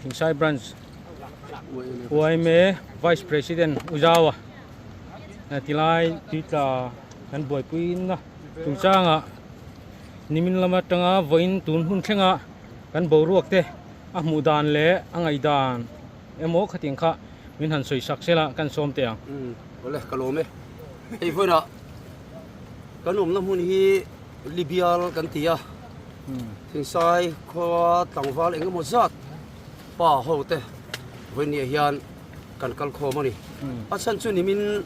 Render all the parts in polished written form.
Thingsai Branch yma Vice President U Zaua tilai tui tla kan buaipui na chungchangah nimin lam atanga vawiin tun hun thlenga kan boruak te a hmuh dan leh a ngaih dan emaw khatiang kha min han sawi sak sela kan sawm teh ang. Awle ka lawm e. Hei vawiinah kan awmna hmun hi Libial kan ti a, Thingsai khua tlangval eng emaw zat pa ho te vawiinniah hian kan kal khawm a ni. A chhan chu nimin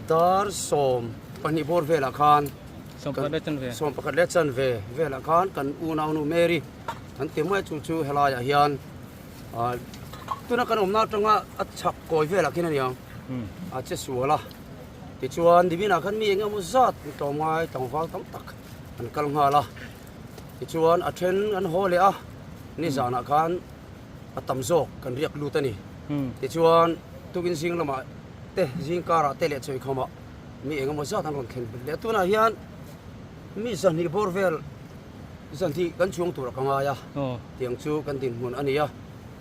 dar 12 bawr velah khan 11 leh chanve velah khan kan unaunu Mary an ti mai chu chu helaiah hian tuna kan awmna atanga a chhak kawi velah khian a ni ang a che sual a tichuan niminah khan mi eng emaw zat tlawmngai tlangval tam tak an kal nghal a tichuan a then an haw leh a nizanah khan a tam zawk kan riak lut a ni tichuan tukin zing lamah te zing karah te leh chawihkhawmah mi eng emaw zat an rawn thlen belh leh a tunah hian mi zahnih bawr vel Zanhnih kan chhung tur a ka ngai a, tiang chu kan dinhmun a ni a,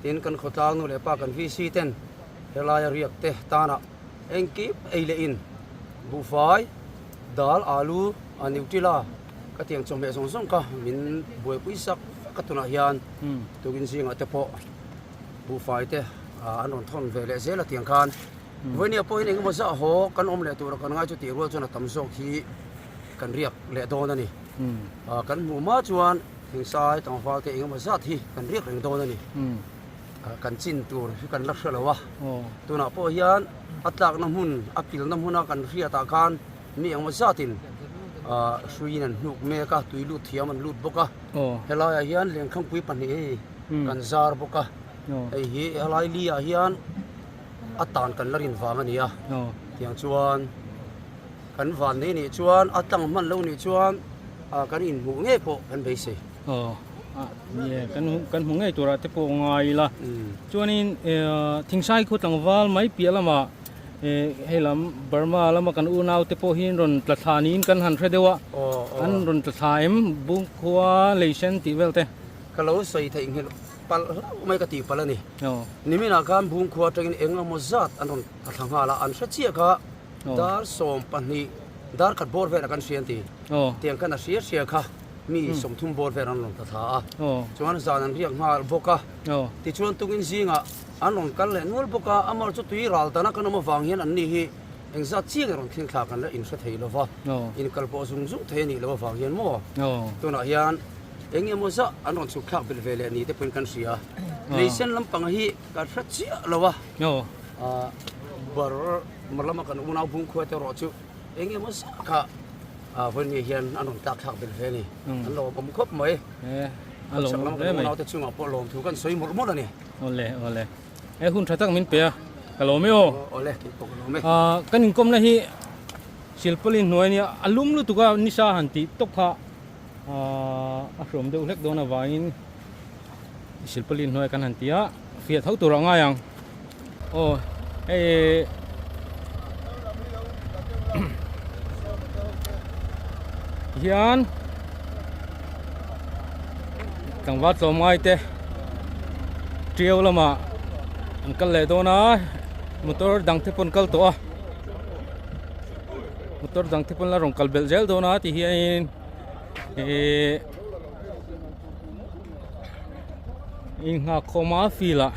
tin kan khawtlang nu leh pa kan VC ten helaia riak te tanah engkim ei leh in buhfai, dal, alu, a nutella ka tiang chawhmeh zawng zawng kha min buaipui sak vek a tunah hian tukin zingah te pawh buhfai te an rawn thawn ve leh zel a tiang khan vawinia pawhin engemaw zah haw kan awm leh tur a kan ngai chu tih rual chuan a tam zawk hi kan riak leh dawn a ni. Kan hmuh hma chuan thingsai tlangval te engemaw zat hi kan riak reng dawn a ni. Kan chin tur hi kan la hre lo a, tunah pawh hian a tlakna hmun, a kilna hmuna kan hriatah khan mi engemaw zatin hruiin an hnuk mek a, tui lut thiam an lut bawk a. Helaiah hian lengkhangpui pahnih hei kan zar bawk a, hei hi helai liah hian a tan kan la rin vang a ni a, tiang chuan. Kan van nei nih chuan a tlang hman lo nih chuan kan inhmuh ngei pawh kan beisei. Aw ni e, kan kan hmu ngei turah te pawh ngai ila. Chuanin Thingsai khu tlangval mai piah lamah hei lam Burma lama kan unau te pawh hi an rawn tla thla niin kan han hre deuh a, an rawn tla thla em Bungkhua Leisen tih vel te. Ka lo sawi theih nghilh palh hlauh mai ka tih palh a ni. Niminah khan Bungkhua atangin eng emaw zat an rawn tla thla nghal a, an hre chiah kha. Dar 12 dar khat bawr velah kan hria an ti. Tiang khan a hria hria kha mi 30 bawr vel an rawn tla thla a. Chuan zan an riak nghal bawk a. Tichuan tungin zingah an rawn kal leh nual bawk a. Amar chu tui ral dana kan awm avang hian anni hi engzat chiang rawn thleng thla kan la inhre thei lo va. Inkal pawh zung zung thei a nih loh avang hian maw tunah hian eng emaw zah an rawn chhuk thlak belh ve leh ni te pawhin kan hria. Leisen lampang hi kan hre chiah lo a. Bar lama kan unau bungkhua te erawh chu eng emaw zah kha vawiin hian an rawn tlak thlak belh ve a ni. An lo awm khawp mai. Chak lama kan unau te chungah pawh lawmthu kan sawi mawlh mawlh a ni. Awle awle. He hun tha tak min pe a, ka lawm e aw. Awle, kei pawh ka lawm e. Kan inkawmna hi silpaulin hnuai nia a lum lutuk a nisa han tih tawp kha a hrawm deuh hlek dawn avangin silpaulin hnuai kan han ti a, fiah tho tur a ngai ang. Aw hei hian tlangval tlawmngai te tiau lamah an kal leh dawn a motor dang te pawh an kal tawh a motor dang te pawh an la rawn kal belh zel dawn a ti hianin ihh inghak khawm a field ah.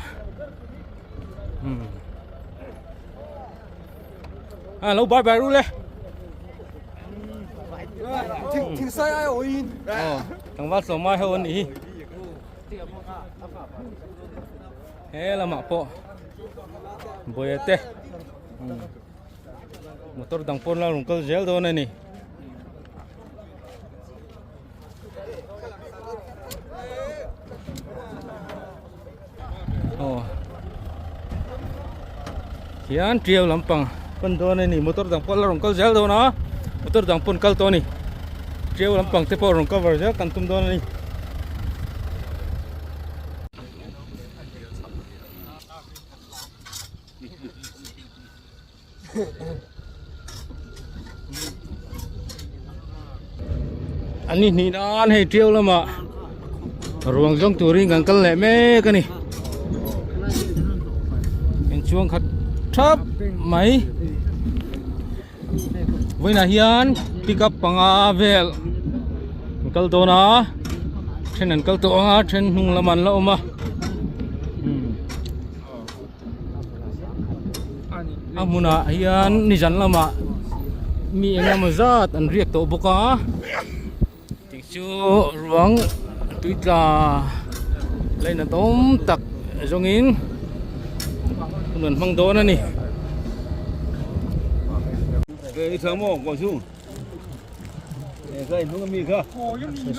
À lâu bye bye luôn Thing sai ai oi. Ờ, thằng vắt sầu mai hơn ý. Thế là mặc bộ. Bồi tê. Motor dang pon la rung kal zel dawn ani. Aw hian tiau lampang pan dawn a ni motor dang pawh la rawn kal zel dawn a motor dang pawn kal tawh a ni tiau lampang te pawh rawn cover zel kan tum dawn a ni. An ni hnih nan hei tiau lamah ruang zawng turin kan kal leh mek a ni. chuang khat thap mai vawiinah hian pickup panga vel an kal dawn a then an kal tawh ang a then hnung lamah an la awm a a hmunah hian nizan lamah mi eng emaw zat an riak tawh bawk a. Tih chu ruang tui tla lainat awm tak zawngin hun an hmang dawn a ni.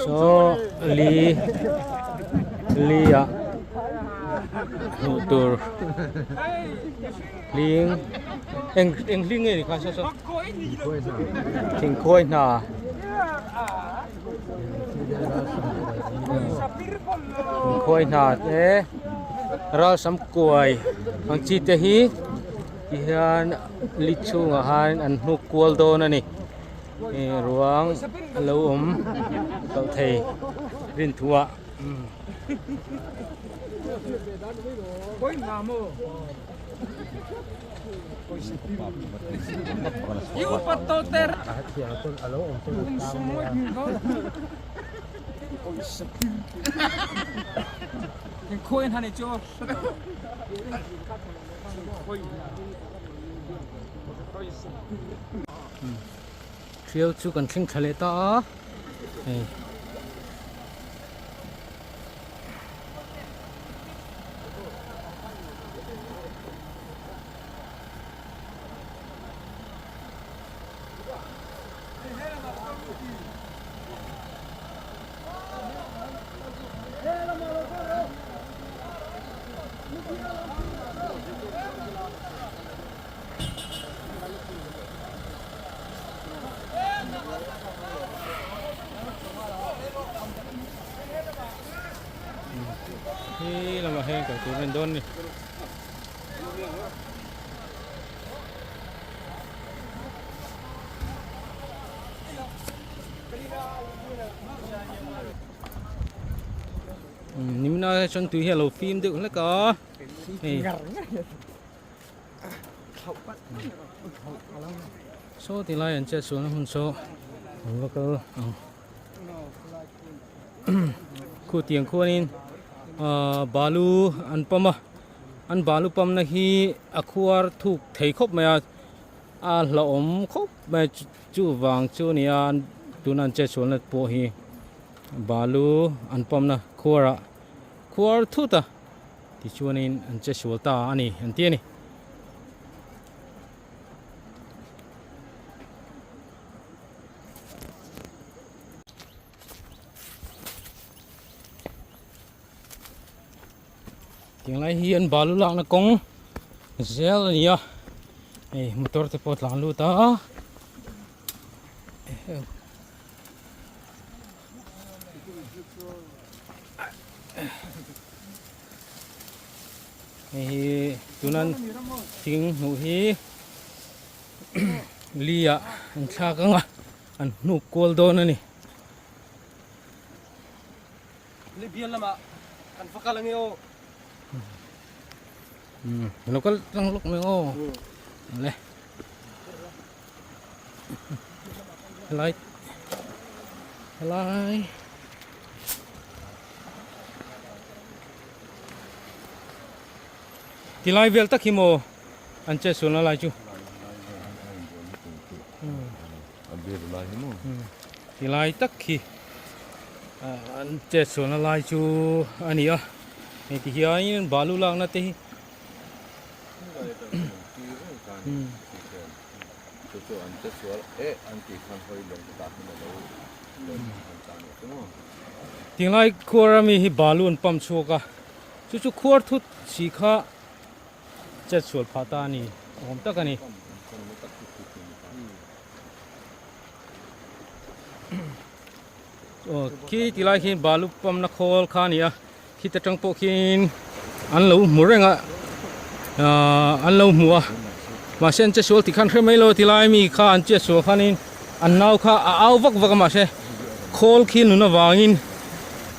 Saw li li ah hmuh tur hling eng eng hling nge ni kha saw saw. Thingkhuai hna thingkhuai hna te ralsam kuai ang chi te hi ti hian li chhungah hian an hnuk kual dawn a ni ih ruang a lo awm loh thei rin thu ah. Thial chu kan thleng thla leh ta a hei. Hi lamah hian kal tur a ni dawn a ni. Nimina chuan tui hi a lo fim deuh hlek a hei. Saw ti lai an chet sualna hun saw an va kal ang khu tiang khuanin ahh balu an pawm a an balu pawmna hi a khuar thuk thei khawp mai a a hlauhawm khawp mai a chuvang chu a ni a tuna an chet sualna pawh hi balu an pawmna khuarah khuar thut a. Tichuanin an che sual ta a ni an ti a ni. Tinglai hi an balu lakna kawng zel a ni a hei motor te pawh a tlan lut a. Hei hi tunan thing hmuh hi li ah an thlak ang a an hnuk kual dawn a ni. Libyan lamah kan va kal ange aw. Lo kal tlang lawk mai aw. Le. Helai helai tilai vel tak hi maw an che sualna lai chu tilai tak hi an che sualna lai chu a ni a hei ti hianin balu lakna te hi Tinglai khuar ami hi balu an pump chhuak a chu chu khuar thut si kha chet sual phah ta a ni awm tak a ni. Aw khi tilai khi balu pump na khawl kha a ni a. Khit atang pawh khian an lo hmu reng a ahh an lo hmu a mahse an che sual tih khan hre mai lo tilai mi kha an che sual khanin an nau kha a au vak vak a mahse khawl khi nun avangin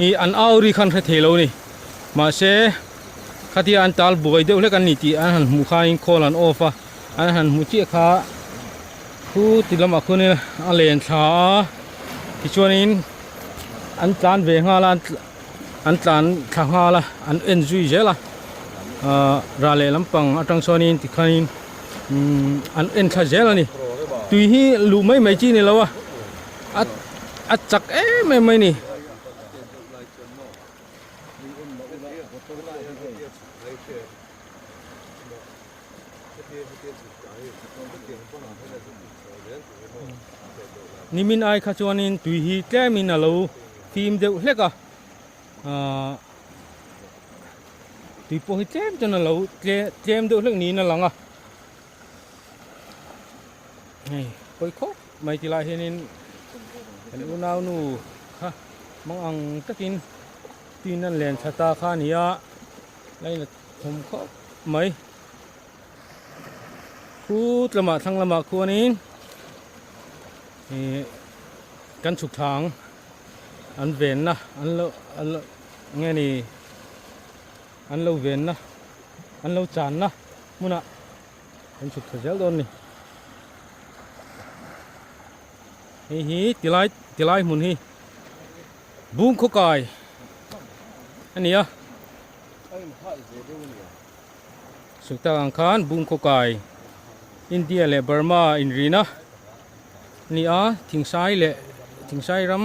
ih an au ri khan hre thei lo a ni mahse. Khatia an tal buai deuh hlek an ni tih an han hmuh khain call an off a, an han hmu chiah kha khu ti lamah khuanin a len thla a, tichuanin an tlan ve nghal a, an tlan thla nghal a, an en zui zel a, ahh rah leh lampang atang chuanin tikhanin umm an en thla zel a ni. Tui hi luh mai mai chi a ni lo a, a chak em em mai a ni. Nimin ai kha chuanin tui hi tlemin a lo fim deuh hlek a, ahh tui pawh hi tlem chuan a lo tlem deuh hlek niin a lang a, hei pawi khawp mai ti lai hianin kan unaunu kha mang ang takin tin an len thla ta kha a ni a line a thawm khawp mai khut lamah thlang lamah khuanin ih kan chhuk thla ang an venna an lo an lo nge ni an lo venna an lo channa hmunah kan chhuk thla zel dawn a ni. Hei hi tilai tilai hmun hi bung khaw kai a ni a sukta ang khan bung khaw kai India leh Burma inrina a ni a thingsai leh thingsai ram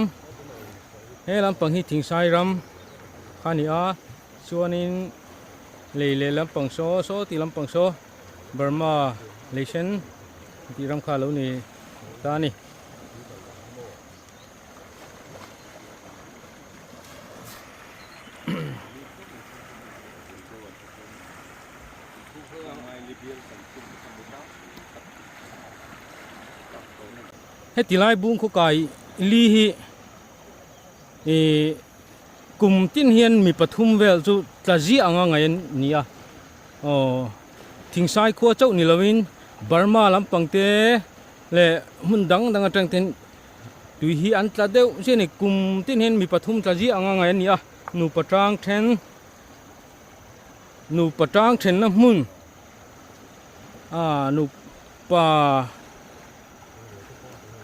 he lampang hi thingsai ram kha a ni a chuanin lei leh lampang saw saw tih lampang saw Burma lei sen tih ram kha a lo ni ta a ni. Heti lai bung khaw kai li hi ih kum tin hian mi pathum vel chu tla ziah anga ngaih an ni a aw thingsai khua chauh ni lovin Burma lampang te leh hmun dang dang atang ten tui hi an tla deuh chiah a ni kum tin hian mi pathum tla ziah anga ngaih an ni a nupa tang then nupa tang thenna hmun ah nupa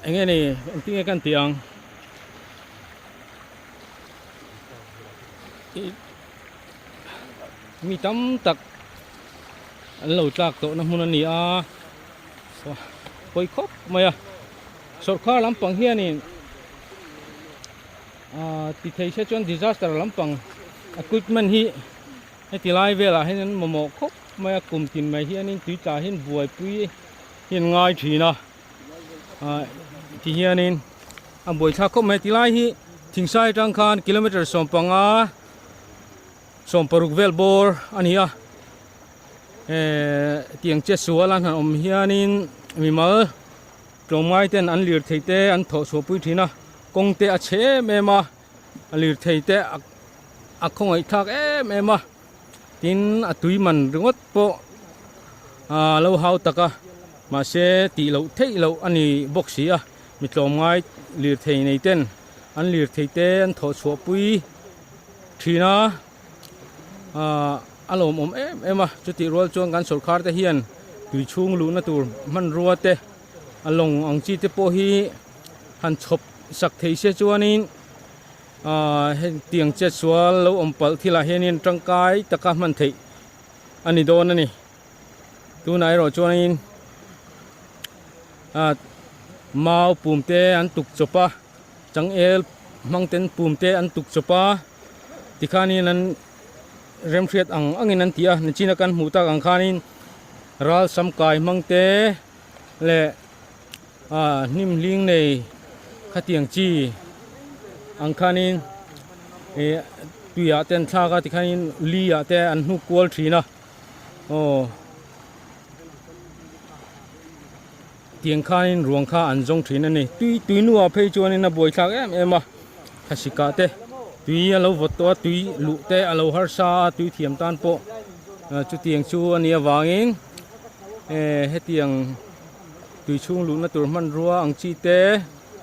eng nge ni engtin nge kan tih ang mi tam tak an lo tlak tawhna hmun a ni a. Pawi khawp mai a sawrkar lampang hianin ah ti thei se chuan disaster lampang equipment hi heti lai velah hian an mamawh khawp mai a kum tin mai hianin tui tla hian buaipui hi an ngai thin a ah ti hianin a buaithlak khawp mai tilai hi thingsai atang khan kilometer 15 16 vel bawr a ni a. Ehh tiang che sual an han awm hianin mimal tlawmngai ten an lirthei te an thawh chhuah pui thin a kawng te a chhe em em a a lirthei te a khawngaih thlak em em a tin a tui man ringawt pawh ah lo hau tak a mahse tih loh theih loh a ni bawk si a mi tlawmngai lirthei nei ten an lirthei te an thawh chhuah pui thin a. Ahh a lawmawm em em a chutih rual chuan kan sawrkhar te hian tui chhung luhna tur hmanrua te a lawng ang chi te pawh hi han chhawp sak thei se chuanin ahh hetiang chet sual lo awm palh thil ah hianin tangkai taka hman theih a ni dawn a ni tunah erawh chuanin ah mau pum te an tuk chawp a changel hmang ten pum te an tuk chawp a. Tikhanin an remhriat ang angin an ti a, nichina kan hmuh tak ang khanin ral sam kai hmang te leh ah hnim hling nei khatiang chi ang khanin ih tuiah te an thlak a tikhanin li ah te an hnuk kual thin a aw tiang khanin ruang kha an zawng thin a ni tui tui nuah phei chuanin a buaithlak em em a. Thlasik ah te tui a lo vawt tawh a tui luh te a lo harsa a tui thiam tan pawh chutiang chu a nih avangin eh hetiang tui chhung luhna tur hmanrua ang chi te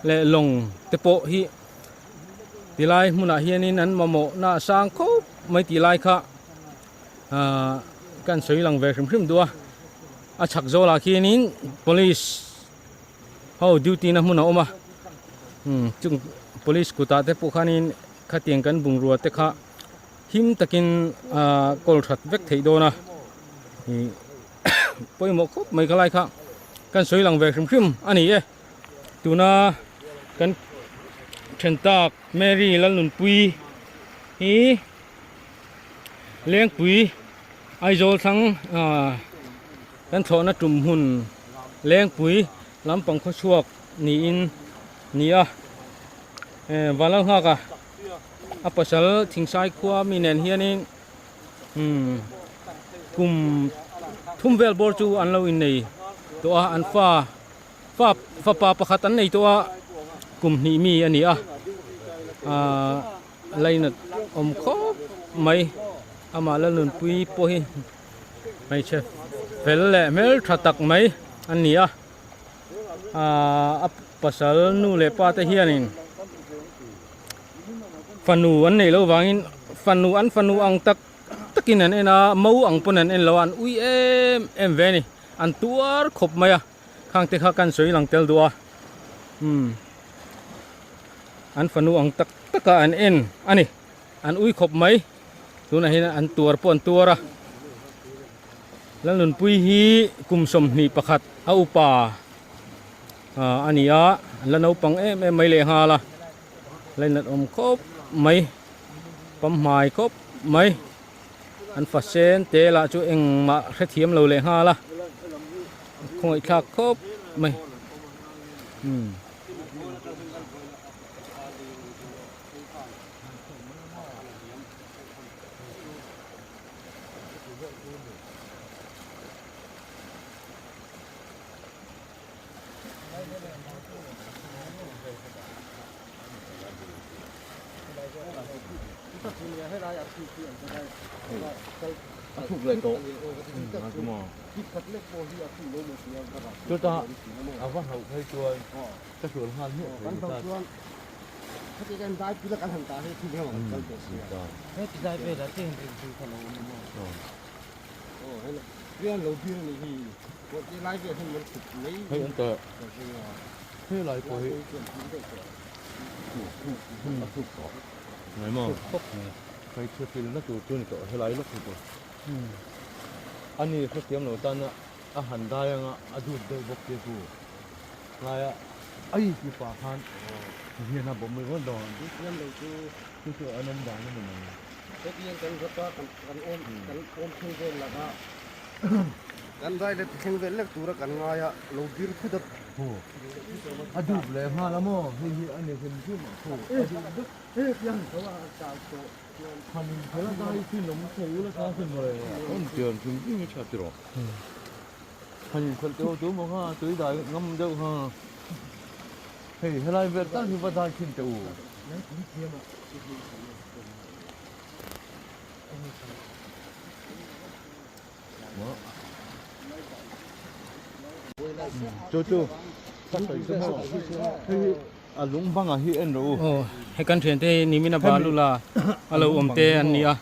leh lawng te pawh hi tilai hmunah hianin an mamawhna a sang khawp mai tih lai kha. Ahh kan sawi lang ve hrim hrim duh a, a chhak zawlah khianin police ho duty na hmun a awm a, umm chung police kutah te pawh khanin khatiang kan bungrua te kha him takin ahh kawl that vek theih dawn a, ih pawimawh khawp mai khalai kha kan sawi lang ve hrim hrim a ni e. Tuna kan then tak Mary Lalnunpui hi Lengpui Aizawl thlang ah kan thlawhna tum hmun Lengpui lampang khawchhuak niin ni a eh Vanlalnghaka a pasal Thingsai khua mi nen hianin umm kum thum vel bawr chu an lo innei tawh a an fa. Fa fapa pakhat an nei tawh a, kum hnih mi a ni a, aaa lainat awm khawp mai, amah Lalnunpui pawh hi hmeichhe fel leh hmeltha tak mai a ni a, aaa a pasal nu leh pa te hianin fanu an neih loh vangin fanu an fanu ang tak takin an en a, mo ang pawn an en lo a, an ui em em ve a ni. An tuar khawp mai a, khang te kha kan sawi lang tel duh a, umm an fanu ang tak tak a an en a ni, an ui khawp mai, tunah hian an tuar pawh an tuar a, Lalnunpui hi kum 21 a upa ah a ni a, an la naupang em em mai leh nghal a, lainat awm khawp mai, pamhmai khawp mai. An fa sen te lah chu engmah hrethiam lo leh nghal a, khawngaih thlak khawp mai. Umm. Ani hrethiam lo tana a han dai anga a dut deuh bawk te chu ngaia ai ti pah khan hian a bawm ringawt dawn hrethiam lo chu chu chu an awm dan a ni mai. Hetiang kan rawt a kan awm kan awm thleng vel laka kan dai leh thleng vel lek tura kan ngai a lo bir phut a. A dup leh nghal a maw hei hi a ni hrim hrim a thu a dup vek. Chu chu ka sawi chu maw hei hi a lung bangah hi en rawh u. Aw hei kan thiante hi nimin a balu la a lo awm te an ni a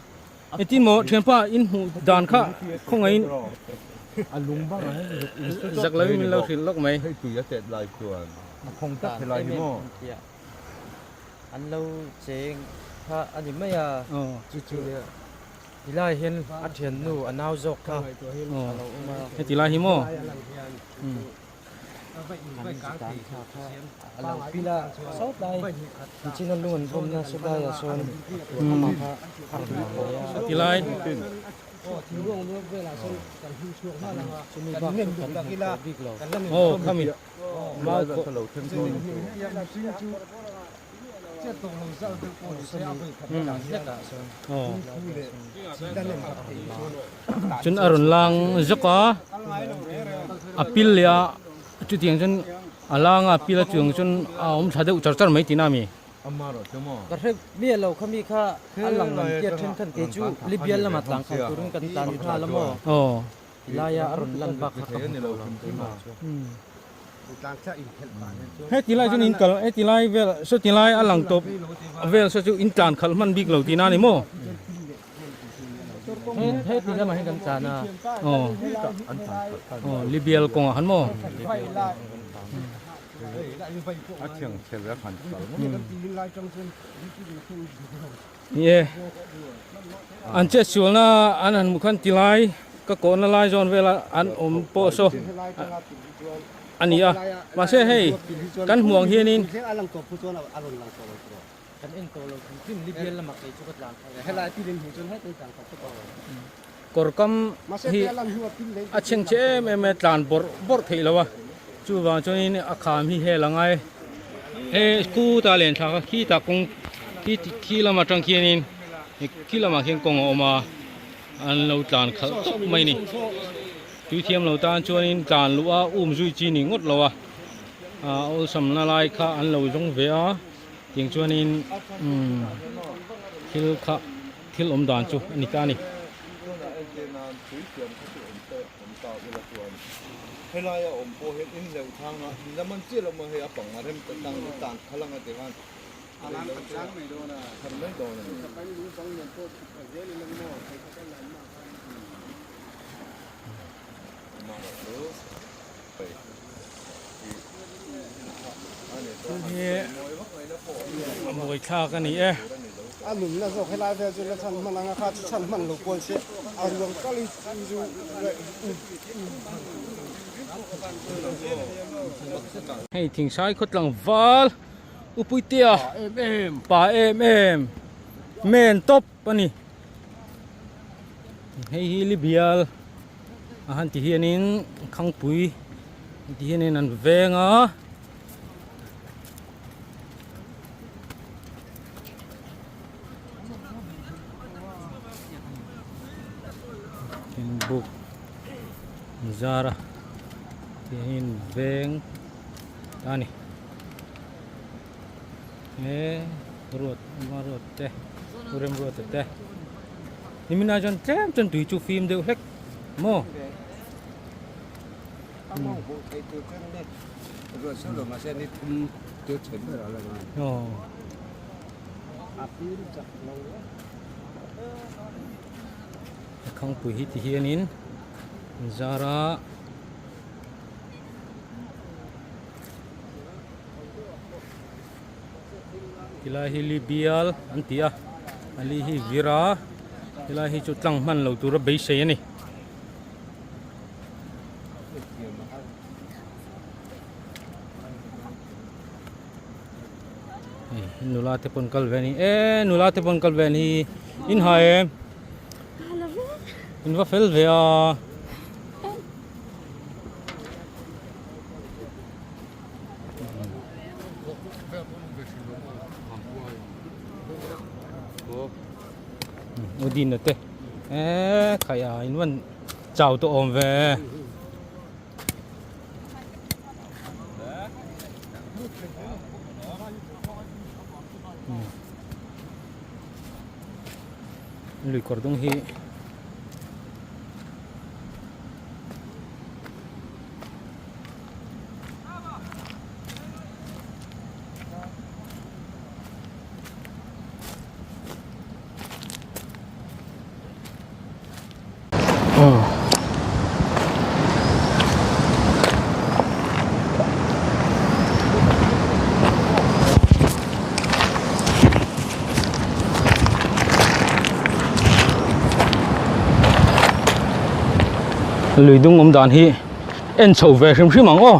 engtin maw thianpa in hmuh dan kha khawngaihin a lung bangah hian zak lo in min lo hrilh lawk mai. Hei tui a tet lai chuan a khawng tak helai hi maw. An lo cheng kha a ni mai a chu chu Tilai hian a thiannu a nau zawk kha a lo awm a. Heti lai hi maw? A lo pil a sawt lai nichin a lung an vawmna sawt laiah sawn amah kha a rawn lang mai a. Heti lai. Chumi bak chu kan hmu tawh bik lo. Aw khami. Mau khaw lo thleng dawn. Chun a rawn lang zawk a a pil leh a chutiang chuan a lang a a pil a chuang chuan a awm thla deuh char char mai tihna a mi. Ka hre miah lo kha mi kha a lang an tia then khan kei chu Libya lama tlang khalh turin kan tlan nghal a maw tilaia a rawn lan bak kha ka hmu tawh lo keimah chu. Heti lai chuan in kal heti lai vel sawti lai a lang tawp vel saw chu in tlan khalh hman bik lo tihna a ni maw? He ti lamah hian kan tlan a. Aw. Aw Libial kawngah khan maw? Ni e, an chet sualna an han hmuh khan tilai ka kawhna lai zawn vela an awm pawh saw a ni a, mahse hei kan hmuh ang hianin. Kawr kam hi a chheng che em em a tlan bawrh bawrh theih lo a chuvang chuanin a kham hi hel a ngai he khutah len thlak a khitah kawng khi khi lam atang khianin khi lamah khian kawng a awm a an lo tlan khalh tawp mai a ni tui thiam lo tan chuanin tlan luh a um zui chi ni ngawt lo a ah awlsam na lai kha an lo zawng ve a tiang chuanin umm thil kha. Thil awm dan chu a ni ta a ni. Thil hi a mawi thlak a ni e. A nunna zawk helai vel chu la chhan hman anga kha chu chhan hman lo pawn se a ruang kal hi chu Hei Thingsai khaw tlangval Upuitea pa em em men tawp a ni. Hei hi Libial a han ti hianin Khangpui an ti hianin an veng a. Buk zar a tihian veng ta a ni. He ruat ama ruat te u rem ruat te nimin ah chuan tlem chuan tui chu fim deuh hlek maw. Aw Khangpui hi ti hianin an zar a. Tilai hi li bial an ti a a li hi vir a tilai hi chu tlang hman lo tura beisei a ni. Nula te pawn kal ve a ni e nula te pawn kal ve a ni in ha em in va fel ve a. Udin te e khai a in van chau tawh awm ve lui kawr dung hi Lui dung awm dan hi en chho ve hrim hrim ang aw.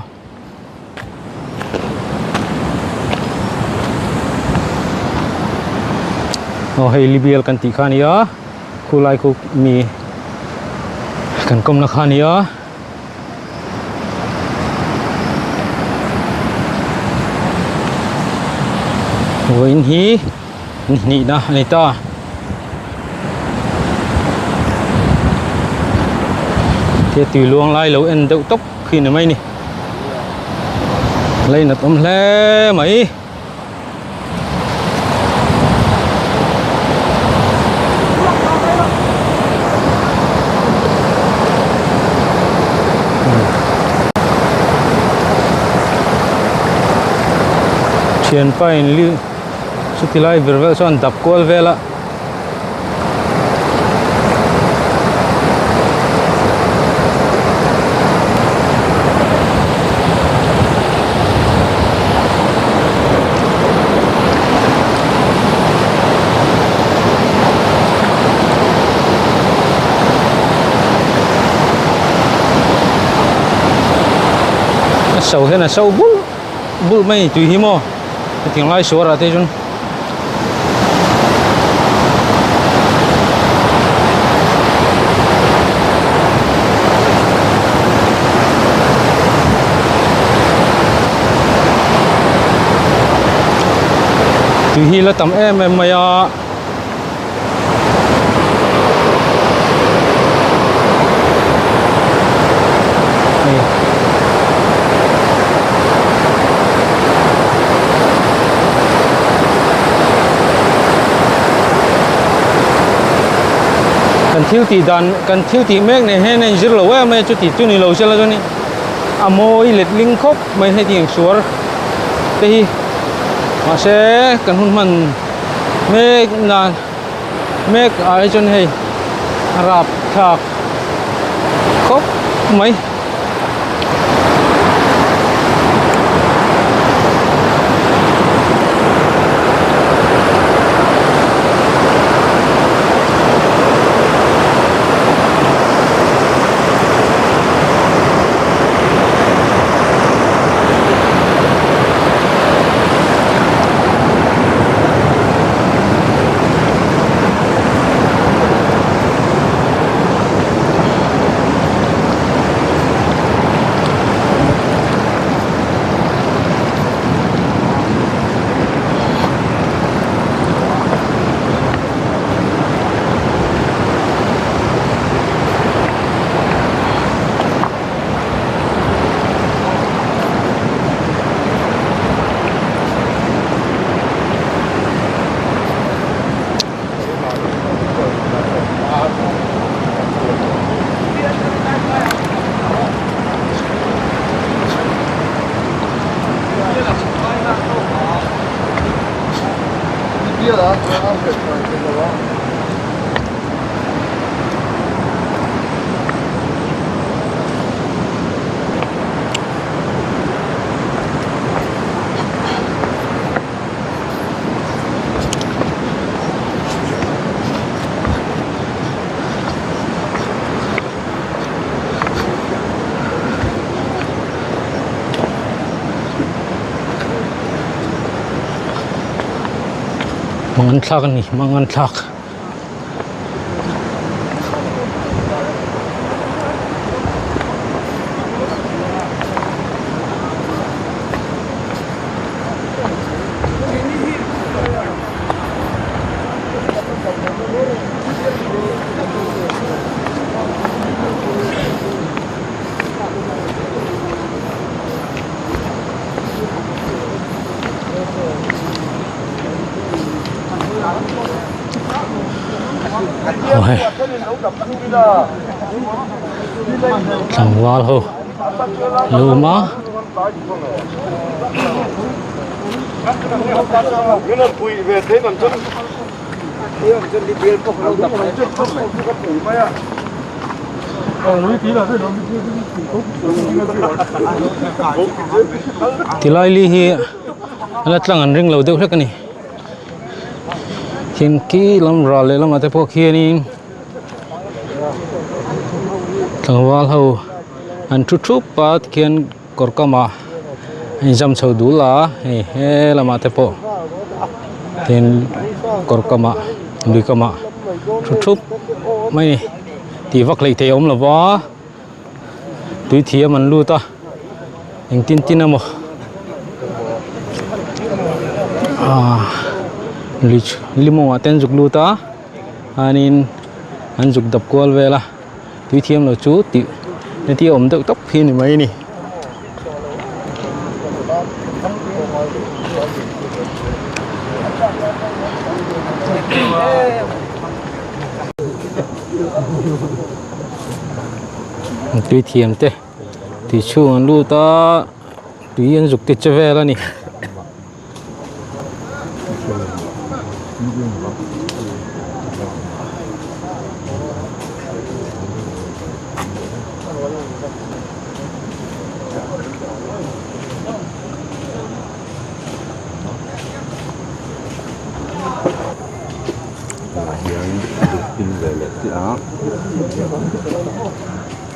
Aw hei Libial kan tih kha a ni a khulai khu mi kan kawmna kha a ni a. Vawiin hi ni hnihna a ni ta. Thil tui luang lai lo en deuh tawp khi ni mai ni. Lainat awm hle mai. Thianpa in li chuti lai vir vel chuan dap kual vel a. so hian a so bul bul mai a ni tui hi maw hetiang lai suar ah te chuan. Tui hi la tam em em mai a. Kan thil tih dan kan thil tih mek nen hian a inzir lo em mai a chuti chu ni lo sela chuanin a mawi letling khawp mai heti ang suar te hi mahse kan hun hman mek nan mek ah hi chuan hei a rap thlak khawp mai. Mangan thlak a ni mangan thlak. Tlangval ho lo awm a. Tilai li hi a la tlang an ring lo deuh hlek a ni. Thing khi lam ral leh lamah te pawh khianin tlangval ho an thu thup a tikhian kawr kamah a inzam chho dul a hei he lamah te pawh tin kawr kamah lui kamah thu thup mai a ni tih vak hleih theih a awm lo va. Tui thiam an lut a engtin tin emaw ah lui limawngah te an zuk lut a chuanin an zuk dap kual vel a tui thiam lo chu tih heti a awm deuh tawp hi a ni mai a ni. Tui thiam te tui chhung an lut a tui an zuk te che vel a ni.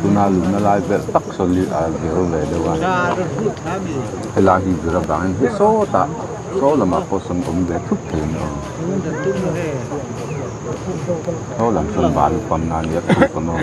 Tuna luhna lai vel tak sawn hi a vir ve deuh a helai hi vir avangin hei sawtah saw lamah pawh sawn awm ve thup thei an awm saw lam sawn balu pam na ania thuk an awm.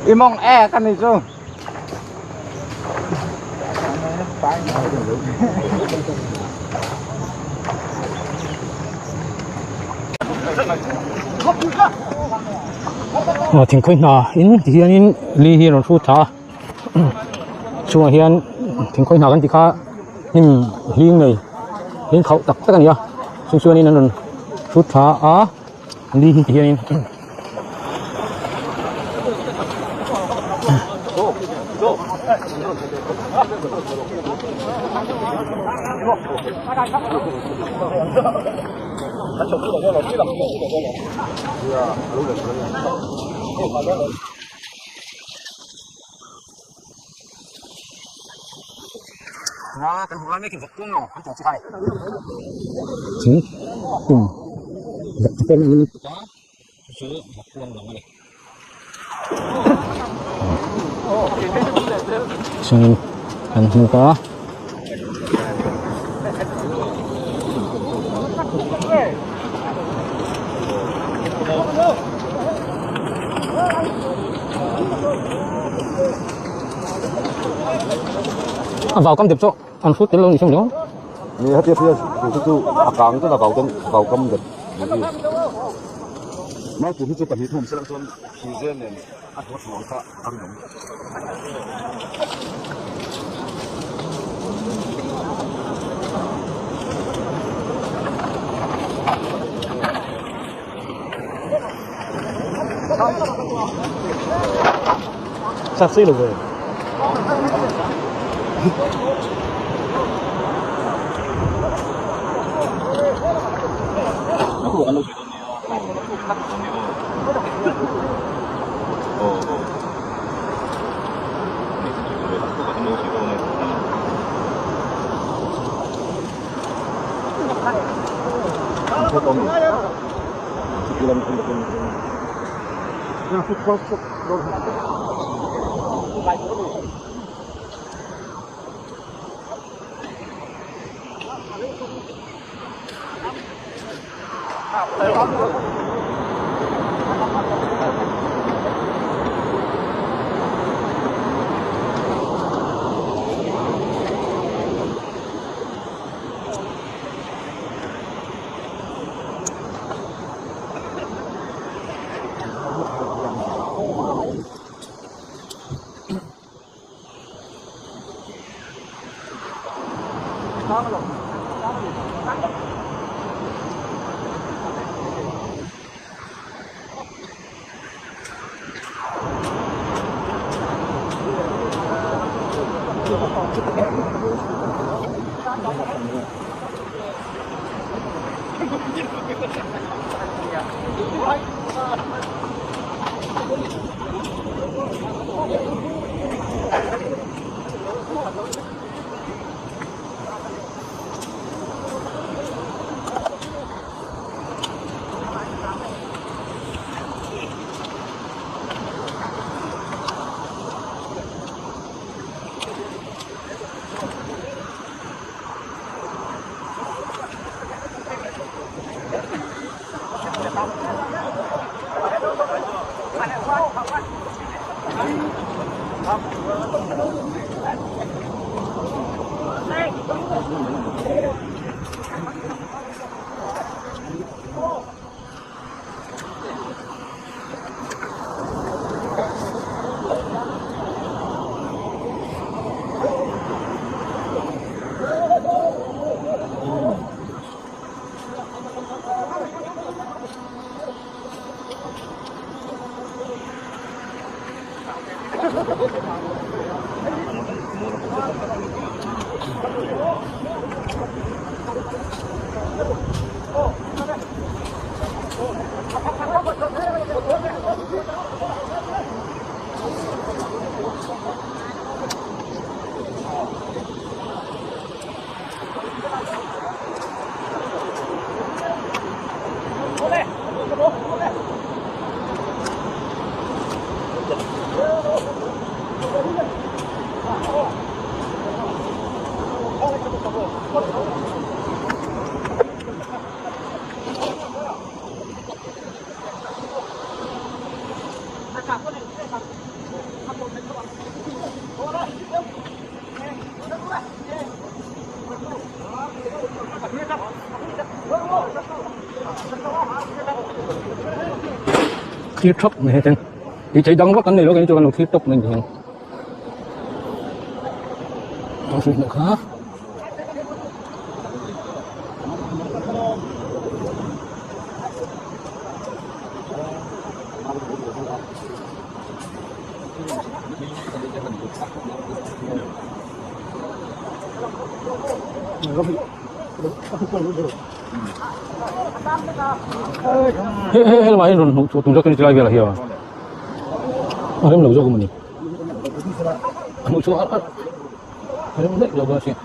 I mong e kan ni chu. Aw thingkhawi hna in ti hianin li hi a rawn hrut thla a chungah hian thingkhawi hna kan tih kha hnim hling nei hling khauh tak tak a ni a chung chuanin an rawn hrut thla a li hi ti hianin. Thing tum vawk te pawh an chu vawk kuang lang a ni chuanin an hnuk a. A vau kam dep chu an hrut tel lo ni thung Ni heti hria chu chu a kang chuan a vau ten vau kam dep ni hi. Mau pum hi chu pahnih thum sela chuan thirzel nen a dawt ruang kha a rinawm. Thlir thap mai heten tih theih dang vak an nei lo kan chu kan lo thlir tawp mai ni hian a hrilh loh kha. He he he lamah hian rawn hmuh tum zawk chu lai velah hian a rem lo zawk a mawni a hmuh chhuah a rem daih lo bawk a sia.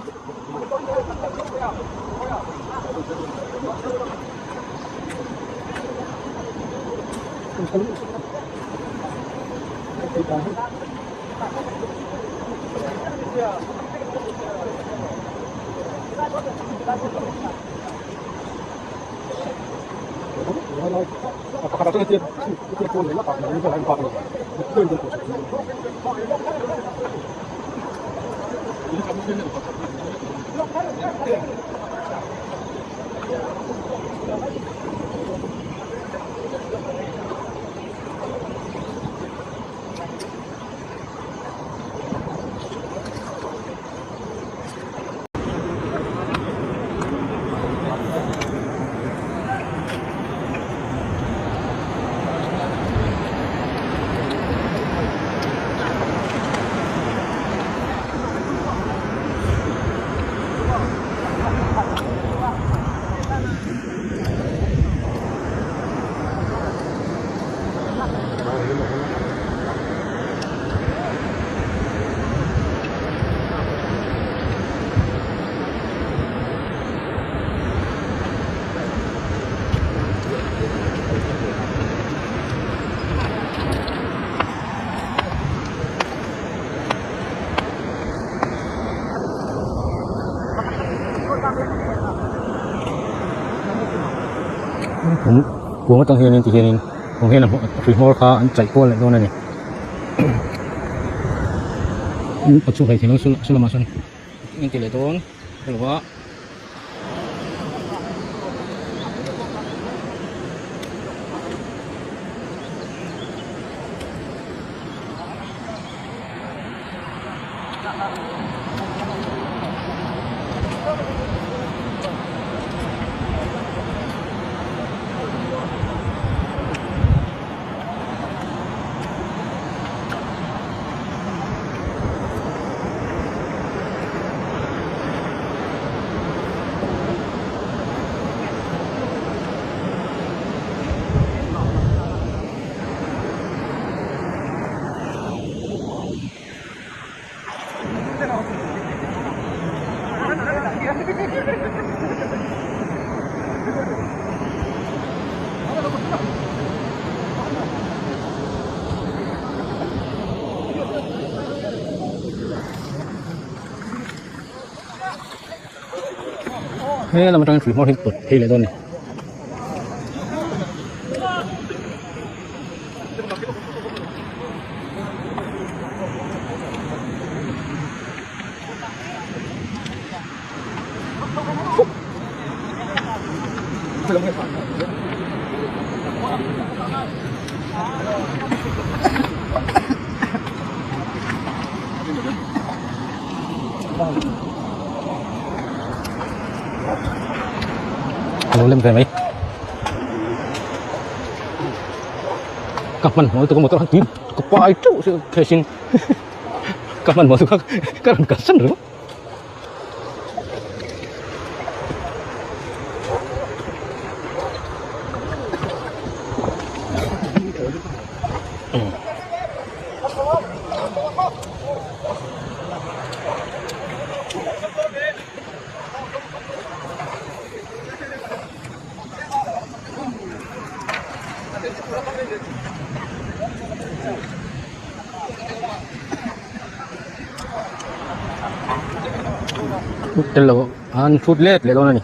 Kuang atang hianin ti hianin kawng hian a hrui hmawr kha an chaih kual leh dawn a ni a chhuk hlei thei lo saw lamah sawn an ti leh dawn helo a. He lam atangin hrui hmawr hi pawt phei leh dawn a ni. Lo lem ve mai ka hman hmawlh tu ka motor khan tui ka pai teuh se khesin ka hman hmawlh tu kha ka rawn kalsan ringawt. Tel lo an thut let leh dawn a ni.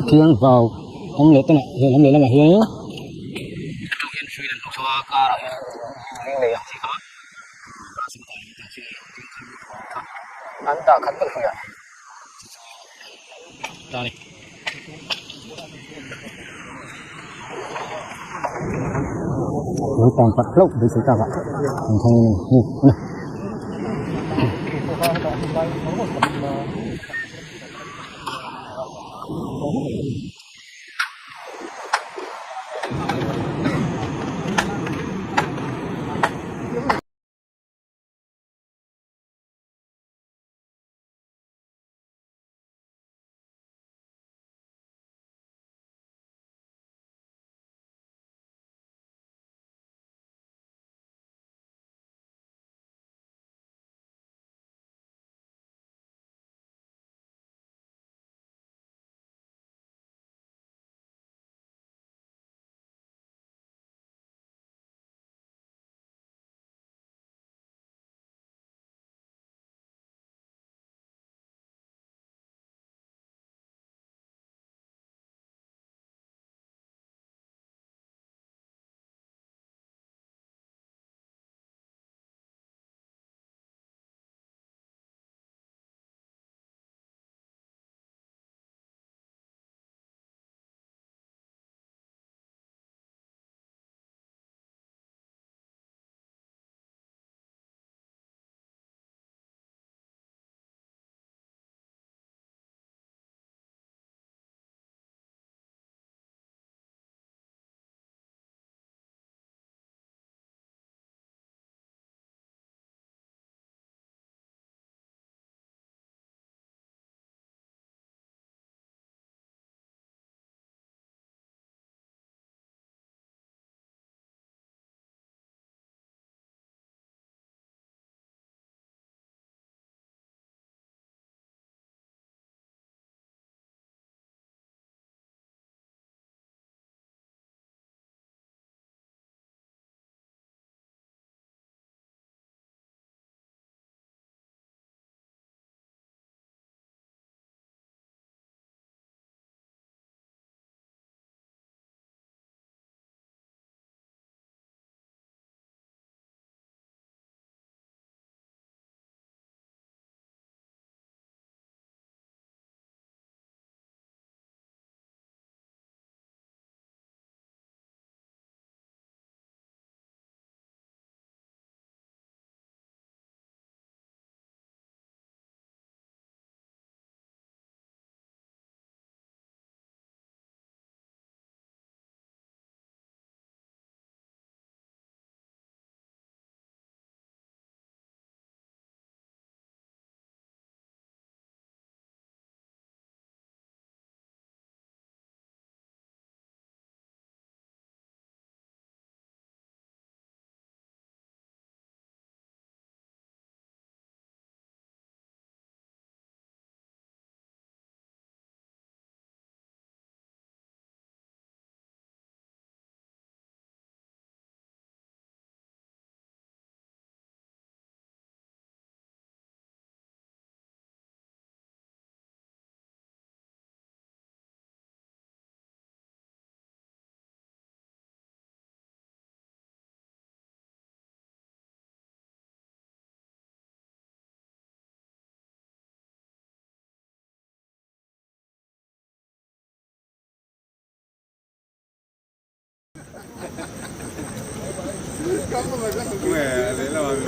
Thiang vau awm leh tawh he lam leh lamah hian an dah khat vek a ni. Tang pat hlauh beisei tak ah an thang in a ni.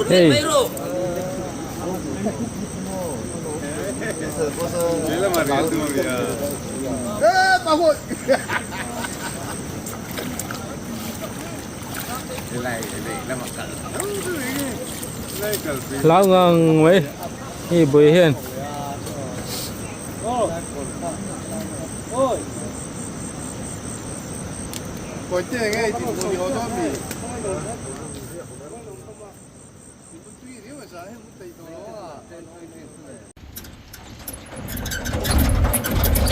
Hei. Hlau ngang mai hei bui hian.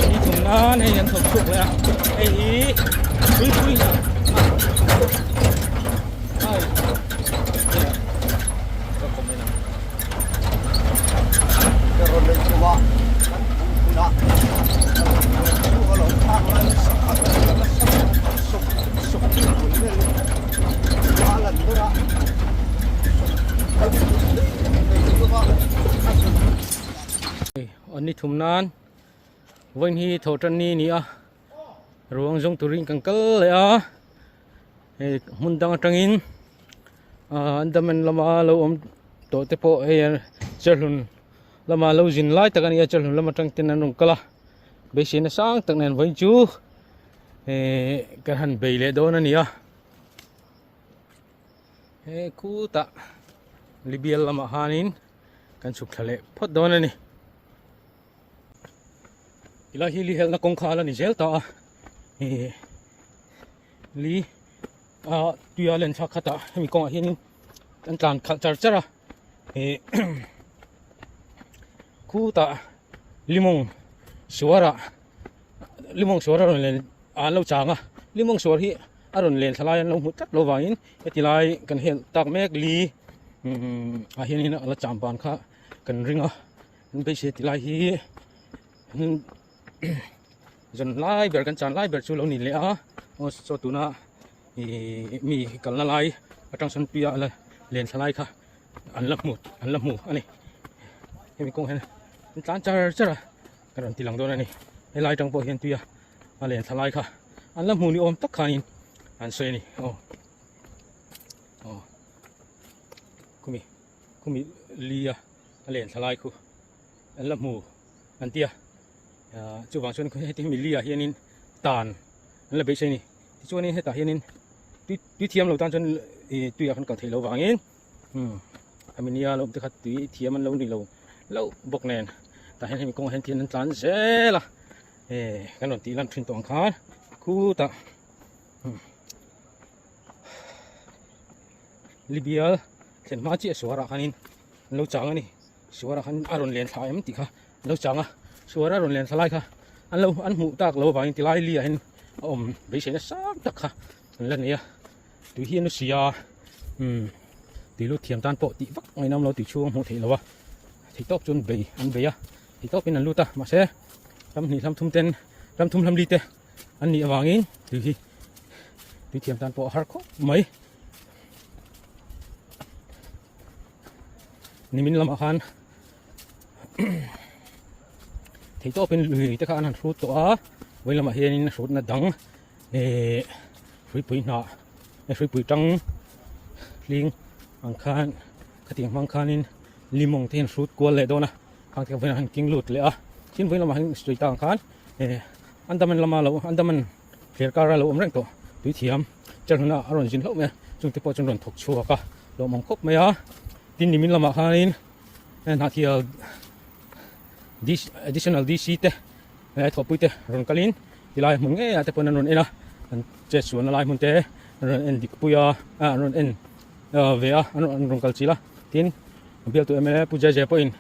Ni thum nan hei an thawk chhuak leh a hei hi tuipui hnah ai ka comment ang. An ni thum nan vawiin hi tho tan ni a ni a ruang zawng turin kan kal leh a hei hmun dang atangin ah andaman lama lo awm tawh te pawh hei cherhlun lama lo zin lai tak a ni a cherhlun lam atang ten an rawn kal a beisei na sang tak nen vawiin chu eh kan han bei leh dawn a ni a. He khutah Libial lamah khanin kan chhuk thla leh phawt dawn a ni. Tilai hi li helna kawngkhar a ni zel ta a, eh li a tuia len thlak khatah hemi kawngah hianin kan tlan khalh char char a, eh khutah limawng suarah limawng suar a rawn len an lo chang a, limawng suar hi a rawn len thla lai an lo hmu tlat lo vangin heti lai kan helh tak mek li ah hianin a la cham ban kha kan ring a an beisei ti lai hi zan lai ber kan chan lai ber chu lo ni leh a aw saw tuna ih mi kalna lai atang sawn tuia la len thla lai kha an la hmu an la hmu a ni hemi kawng hian an tlan char char a ka rawn ti lang dawn a ni helai atang pawh hian tuia a len thla lai kha an la hmu ni awm tak khanin an sawi a ni aw aw khumi khumi li a a len thla lai khu an la hmu an tia ah chuvang chuan heti hemi li ah hianin tan an la beisei a ni tichuanin hetah hianin tui tui thiam lo tan chuan ih tui ah khan kal theih loh vangin umm hemi nia lo awm te kha tui thiam an lo ni lo hlauh bawk nen tah hian hemi kawngah hian thil an tlan zel a. Eh kan rawn tih lan thin tawh ang khan khutah Libial thlen hma chiah suarah khanin an lo chang a ni suarah khan a rawn len thla em tih kha an lo chang a suara rawn len thla lai kha an lo an hmuh tak lo avangin tilai li ah hian a awm beiseina sang tak kha an la nei a tui hi a nu si a umm tui lut thiam tan pawh tih vak ngainawm lo tih chhung a hmuh theih lo a thei tawk chuan bei an bei a thei tawkin an lut a mahse ram hnih hlam thum ten ram thum hlam li te an nih avangin tui hi tui thiam tan pawh a har khawp mai nimin lamah khan thei tawpin lui te kha an han hrut tawh a vawi lamah hianin hrutna dang eh hruipui hnah hruipui tang hling ang khan khatiang hmang khanin limawng te hian hrut kual leh dawn a. Khang te vawiin han king lut leh a tin vawiin lamah hian sawi tang khan eh Andaman lama lo Andaman thler kara lo awm reng tawh tui thiam chelhna a rawn zin hlauh mai a chung te pawh chuan rawn thawk chhuak a lawmawm khawp mai a tin nimin lamah khanin hnahthial additional D C te thawhpui te rawn kalin tilai hmun ngei ah te pawn an rawn en a an chet sualna lai hmun te an rawn en dik pui a an rawn en ve a an rawn kal chilh a tin. Bialtu mla Pu Jai Jai pawhin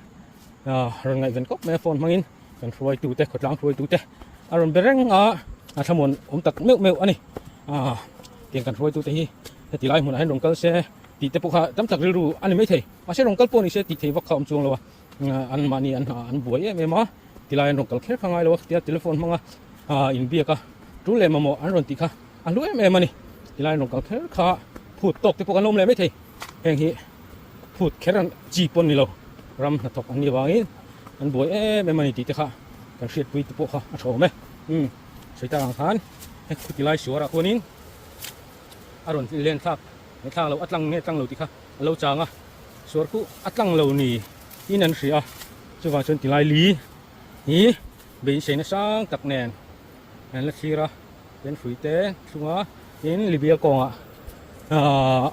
rawn ngaihven khawp mai a phone hmangin kan hruaitute khawtlang hruaitute a rawn be reng a a thlamuan awm tak meuh meuh a ni tiang kan hruaitute hi heti lai hmunah hian rawn kal se tih te pawh kha tam tak rilru a ni maithei mahse rawn kal pawh ni se tih thei vak kha awm chuang lo a an mahni an an buai em em a tilai an rawn kal kher kha ngai lo a tia telephone hmanga inbiak a tul leh mamawh an rawn tih kha a hlu em em a ni tilai an rawn kal kher kha phut tawk te pawh kan awm leh maithei heng hi. Phut kher an chi pawn ni lo, ram hnathawk an nih avangin an buai em em a ni tih te kha kan hriatpui te pawh kha a tha awm e. Umm, sawi tak ang khan he khuti lai suarah khuanin a rawn len thlak nge thlak lo a tlang nge tlang lo tih kha a lo chang a, suar khu a tlang lo ni in an hria a, chuvang chuan tilai li hi beiseina sang tak nen an la thlir a, tin hrui te thlung a, tin Libya kawngah ahh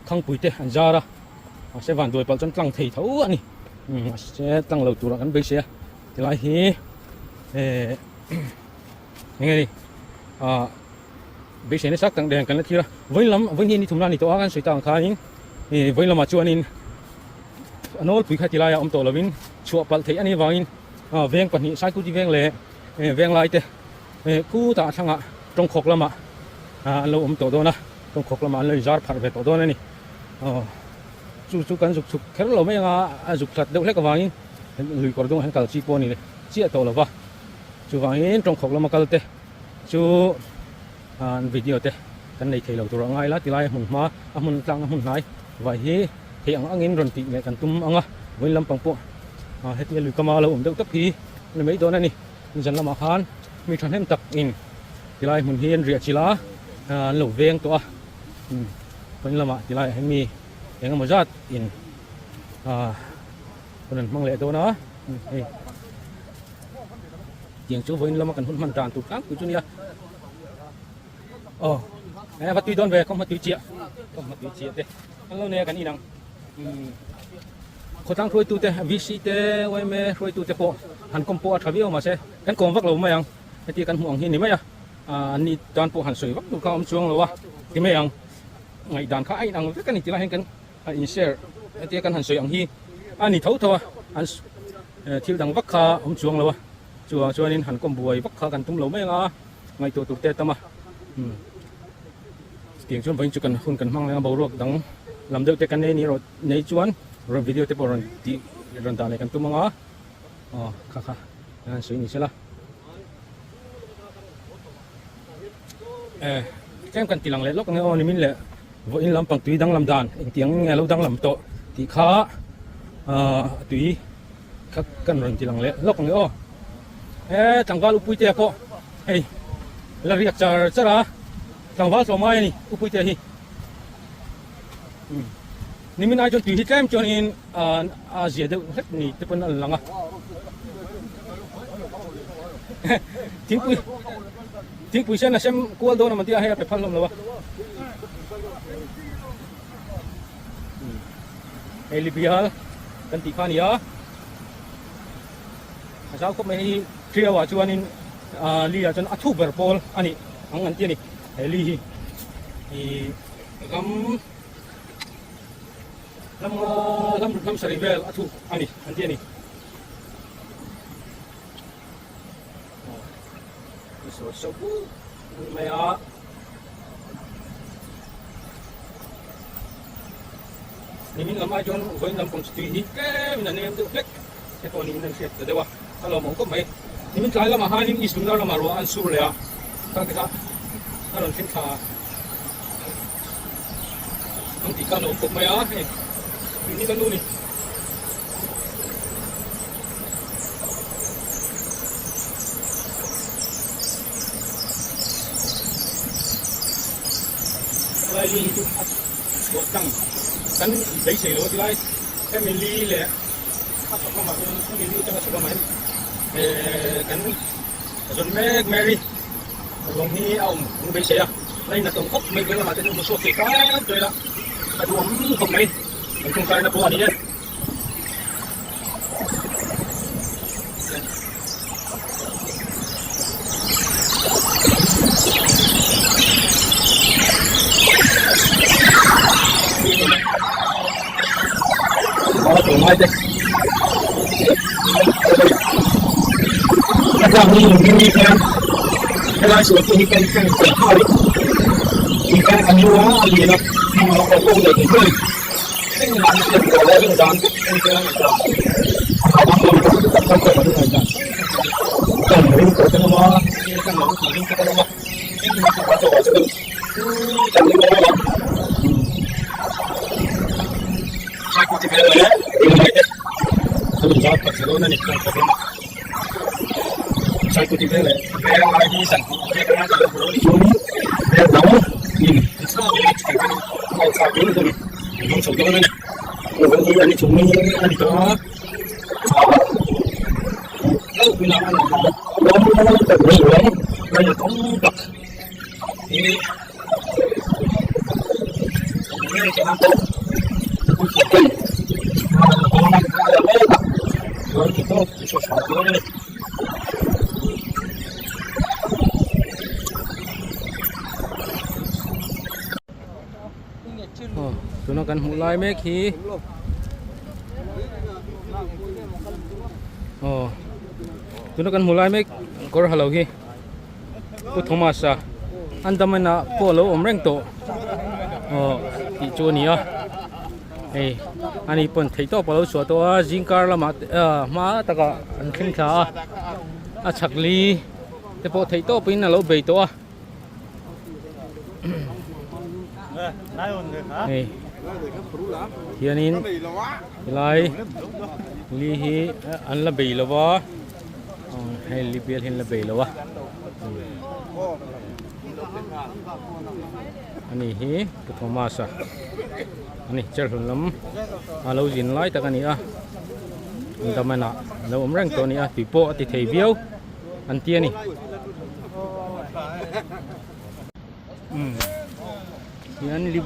thangpui te an zar a, mahse vanduai palh chuan tlang thei tho a ni, mahse tlang lo turah kan beisei a, tilai hi ehh eng nge ni ahh beisei nasa tak nen kan la thlir a, vawiin lam vawiin hi ni thum la ni tawh a kan sawi tak ang khanin ih vawiin lamah chuanin a nawlpui kha tilaiah awm tawh lovin chhuah palh theih a nih avangin ah veng pahnih Saikuti veng leh veng lai te khutah a thlangah tawngkhawk lamah ah an lo awm tawh dawn a tawngkhawk lamah an lo inzar pharh ve tawh dawn a ni aw chu chu kan zuk chhuk kher lo mai anga a zuk hlat deuh hlek avangin lui kawr dungah hian kal chi pawh a ni chiah tawh lova chuvangin tawngkhawk lama kal te chu an video te kan nei thei lo tur a ngai la tilai a hmun hma a hmun tlang a hmun hnai vai hi thei ang angin rawn tih leh kan tum ang a vawiin lampang pawh ah hetia lui kama lo awm deuh tawp hi a ni mai dawn a ni zan lamah khan mi thahnem tak in tilai hmun hi an riah chilh a an lo veng tawh a vawiin lamah tilai ah hian mi eng emaw zat in ah hun an hmang leh dawn a hei. Tiang chu vawiin lama kan hun hman dan tur tlangpui chu nia. Aw, eh va tui dawn ve kawng hma tui chiah, kawng hma tui chiah te an lo nei a kan inang. Umm khawtlang hruaitu te VC te yma hruaitu te pawh han kawm pawh a tha viau mahse kan kawm vak lo mai ang heti kan hmuh ang hi ni mai a, an ni tan pawh han sawi vak tur kha a awm chuang lo a ti mai ang. Ngaihdan kha a inang vek a ni ti lai hian kan a in share hetia kan han sawi ang hi a ni tho tho a an thil dang vak kha awm chuang lo a chuvang chuanin han kawm buai vak kha kan tum lo mai anga ngaihtuah tur te a tam a umm tiang chuan vawiin chu kan hun kan hmang leng a boruak dang lam deuh te kan nei ni erawh nei chuan rawn video te pawh rawn tih rawn dah leh kan tum anga aw kha kha an sawi ni sela eh tlem kan ti lang leh lawk ang e aw nimin leh Vawiin lampang tui danglam dan engtiang nge a lo danglam tawh tih kha ahh tui kha kan rawn ti lang leh lawk ang e aw. He tlangval Upuitea pawh hei la riak char char a, tlangval tlawmngai a ni Upuitea hi. Umm nimin ai chuan tui hi tlem chuanin ahh a zia deuh hlek ni te pawn a lang a. Thingpui thingpui sen a sem kual dawn a man tia hei a pe phal hlawm lo a. Hei Libial kan tih kha a ni a. A zau khawp mai hei hi Trio ah chuanin ah li ah chuan a thu ber pawl a nih ang an ti a ni. He li hi ih ram ram ram ram sarih vel a thuk a ni an ti a ni. Mai a nimin lam ai chuan vawiin lam pawng chu tui hi tlemin a nem deuh hlek te pawh niin an hriat ta deuh a a lawmawm khawp mai nimin tlai lamah hianin East Lungdar lamah ruah an sur leh a khang te kha a rawn thleng thla ang tih kha a lawm khawp mai a hei tui hi ka nu ni. Lai hi chu a chhuah tlang kan beisei lo a ti lai hemi li leh a chhak lamah chuan hemi li atanga chhak lamah hian eh kan zawn mek Mary ruang hi a awm kan beisei a lainat awm khawp mai veng lamah te chu hmu chhuak thei tan tawh ila a duhawm khawp mai kan tawngtaina pawh a ni e. chung a ni tawh a tam tak hi tuna kan hmuh lai mek hi aw tuna kan hmuh lai mek kawr ha lo hi Pu Thomas-a Andaman ah pawh a lo awm reng tawh aw tih chu a ni a hei ani pawn theih tawp a lo chhuah tawh a zingkar lamah hma takah an thleng thla a a chhak li te pawh theih tawpin a lo bei tawh a hei hianin helai li hi an la bei lo va. Hei li bial hi an la bei lo a ani hi Pu Thomas a ani cherhlun lam a lo zin lai tak a ni a Andaman ah a lo awm reng tawh a ni a tui pawh a ti thei viau an ti a ni hian li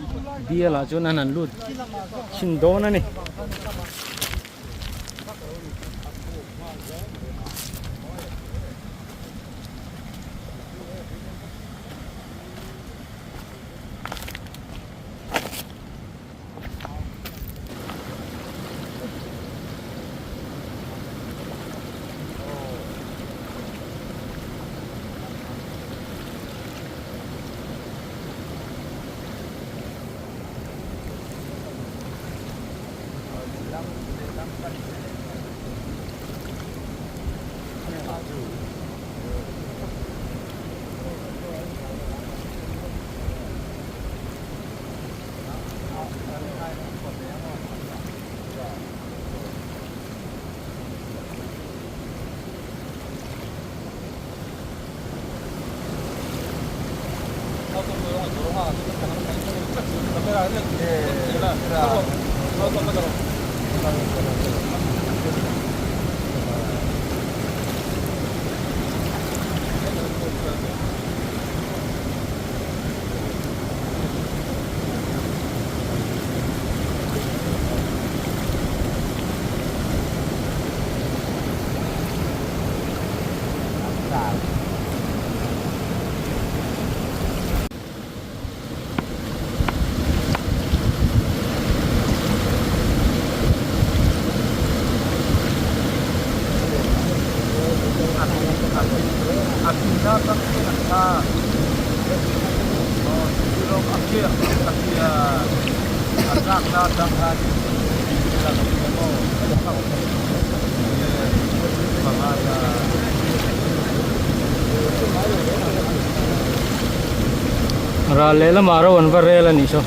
bial ah chuan an han lut chhin dawn a ni. Ral lehlamah ro an va rel a nih saw.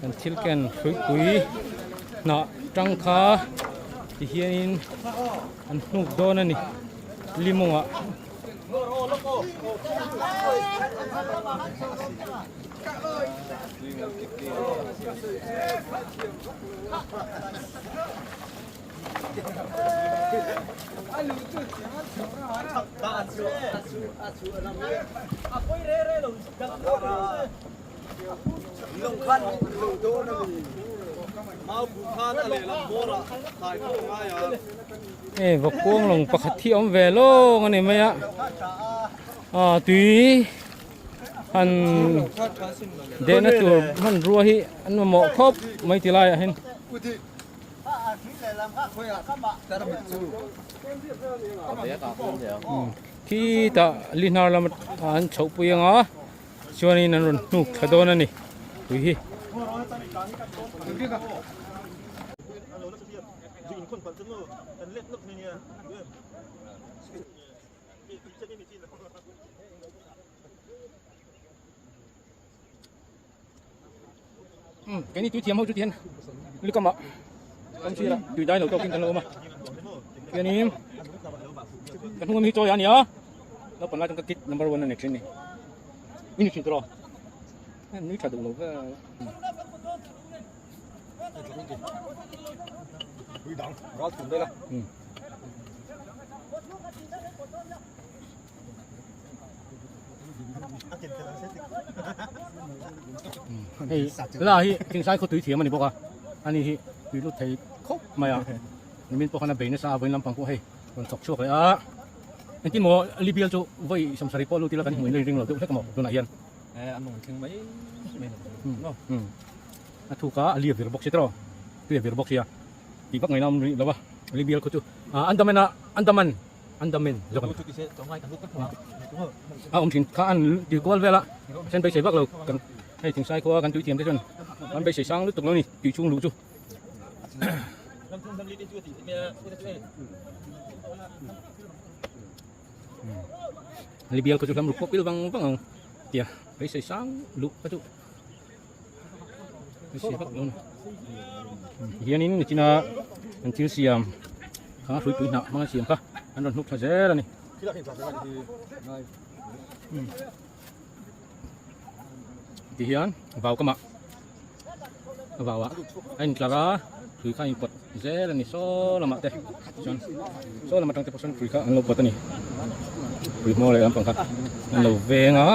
Kan thil ken hruipui hnah tang kha ti hianin an hnuk dawn a ni limawngah. Hei vawkkuang lawng pakhat hi a awm ve lawng a ni mai a ah tui han dehna tur hmanrua hi an mamawh khawp mai ti laiah hian. Khitah li hnar lama an chhoh pui ang a chuanin an rawn hnuk thla dawn a ni tui hi. Keini tui thiam ho chu tihian lukam ah kan sirah tui dai lo tawkin kan lo awm a khianin ka hnung ami hi chawi a ni a naupang lai chuan ka kid number one a ni thin ni i ni thin tawh a nui tha duh lo vel Hei la hi Thingsai khaw tui thiam a ni bawk a, ani hi tui lut thei khawp mai a, nimin pawh khan a bei nasa a vawiin lampang pawh hei rawn chawk chhuak leh a, engtin maw Libial chu vawi sawmsarih pawh lut ila kan hmuh in la inring lo deuh hlek maw tunah hian. A thuk a, a lia vir bawk si tawh, tui a vir bawk sia, tih vak ngaihna a awm rih lo a, Libial khaw chu Andaman a Andaman. Andaman zawk a ni. A awm thin kha an ti kual vel a, sen beisei vak lo kan hei thingsai khua kan tui thiam te chuan an beisei sang lutuk lo a ni tih chhung luh chu. Libial khaw chu hlam ruk pawh pil vang vang ang tia beisei sang luh kha chu beisei vak lo a ni. Hianin nichina an thil siam kha hruipui hnah hmanga siam kha an rawn hnuk thla zel a ni. Ti hian vau kamah a vau ah a intlar a hrui kha a inpawt zel a ni saw lamah te chuan saw lam atang te pawh sawn hrui kha an lo pawt a ni hrui hmawr leh lampang kha an lo veng a.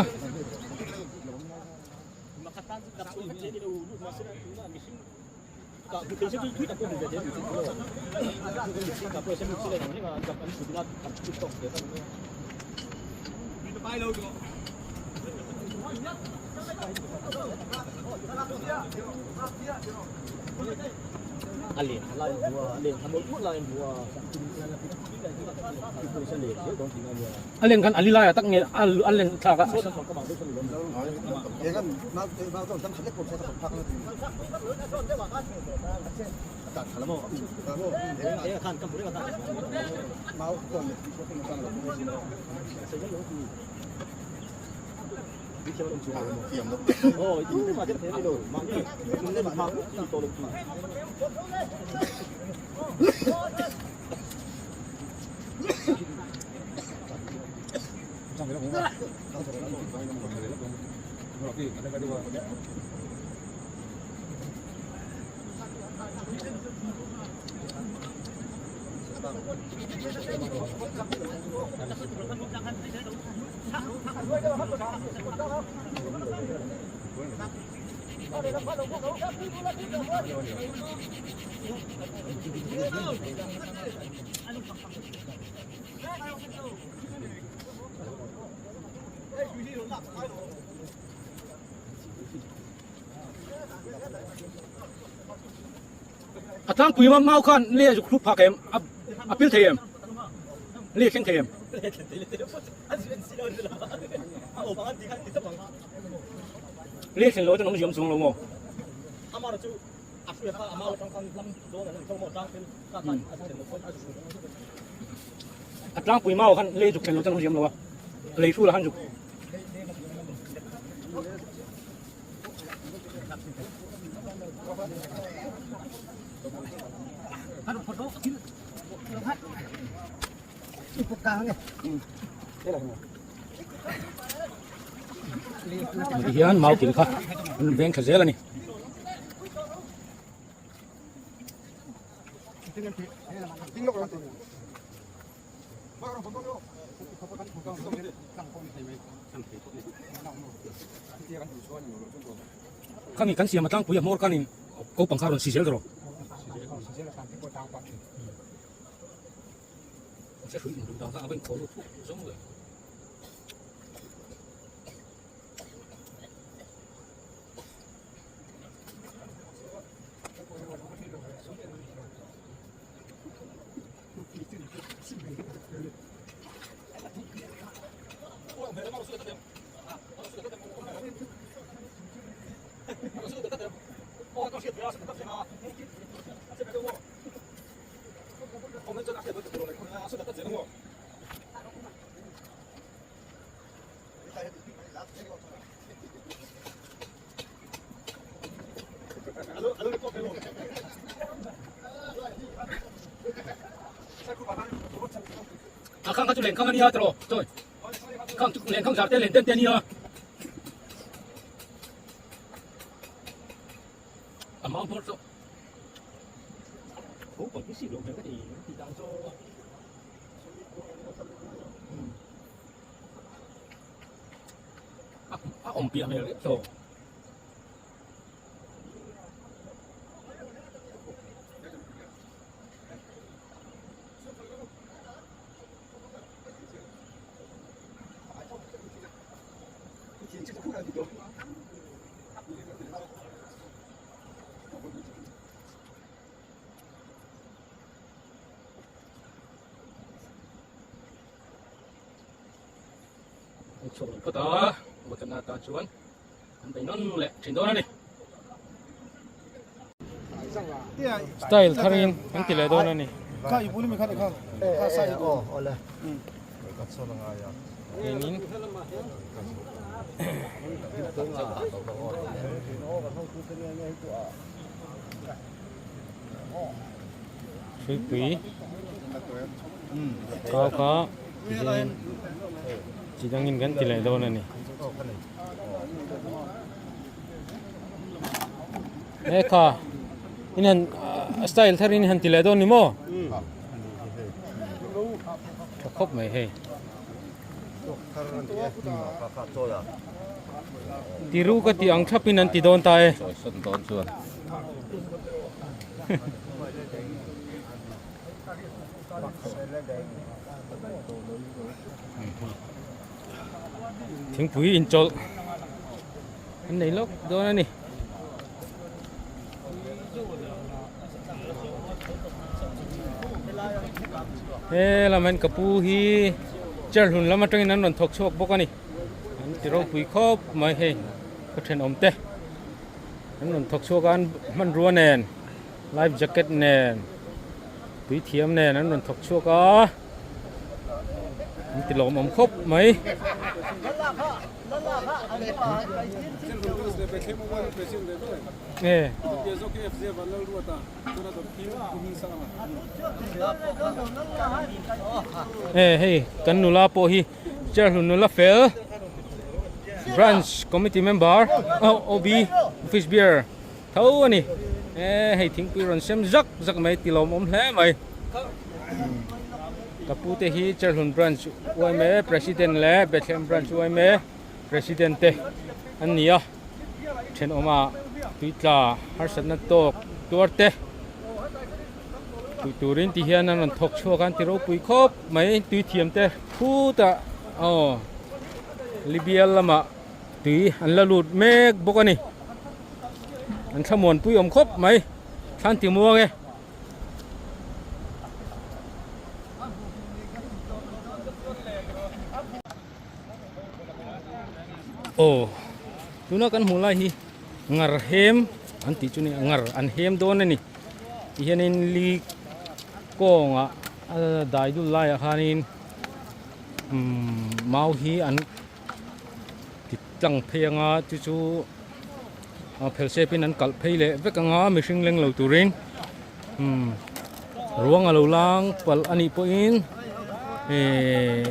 A len khan a li laiah tak nge a len thlak a. A tlangpui mam mau khan le zuk hlup phak em a pil thei em le thleng thei em. Le thlen lo chuan awmzia awm chuang lo maw. A tlangpui mau khan le zuk thlen lo chuan awmzia awm lo a lei hru lah khan zuk. Ti hian mau kil kha an veng thla zel a ni. Khami kan siam a tlangpui a hmawr khanin ko pangkha rawn si zel rawh. A khang kha chu lenkhang a nia tiraw chawi khang chu lenkhang zar te len ten te a nia a mau hmawr chu ko pang hi si lo ka ti ti dan chu a awm piah hmel chaw. Chhuak lo phawt a, Bawtana tan chuan an bei nawn leh thin dawn a ni. Style tharin an ti leh dawn a ni. Keinin hruipui kau kha tihianin chi dangin kan ti leh dawn a ni. He kha in han style thar in han ti leh dawn ni maw? Tha khawp mai hei. Tiru ka ti ang thlap in an ti dawn ta e. Thingpui inchawlh an nei lawk dawn a ni. He lam hian ka pu hi chair hlun lam atangin an rawn thawk chhuak bawk a ni. An ti ropui khawp mai hei ka thenawm te an rawn thawk chhuak a an hmanrua nen life jacket nen tui thiam nen an rawn thawk chhuak a an ti lawmawm khawp mai. E hei kan nula pawh hi Cherhlun nula fel branch committee member OB office bearer tho a ni e hei thingpui rawn sem zak zak mai ti lawmawm hle mai ka pu te hi Cherhlun branch yma president leh Bethlehem branch yma president te an ni a thenawma tuitla harsatna tawk tuar te tui turin ti hian an rawn thawk chhuak a an ti ropui khawp mai tui thiam te khutah aw Libya lamah tui an la lut mek bawk a ni an thlamuanpui awm khawp mai thlan ti muang e. Aw tuna kan hmuh lai hi ngar hem an tih chu ni ngar an hem dawn a ni ti hianin li kawngah a dai dul laiah khanin umm mau hi an ti tlang phei anga chu chu. Phel sepin an kalh phei leh vek anga mihring leng lo turin umm ruang a lo lang palh a nih pawhin ehh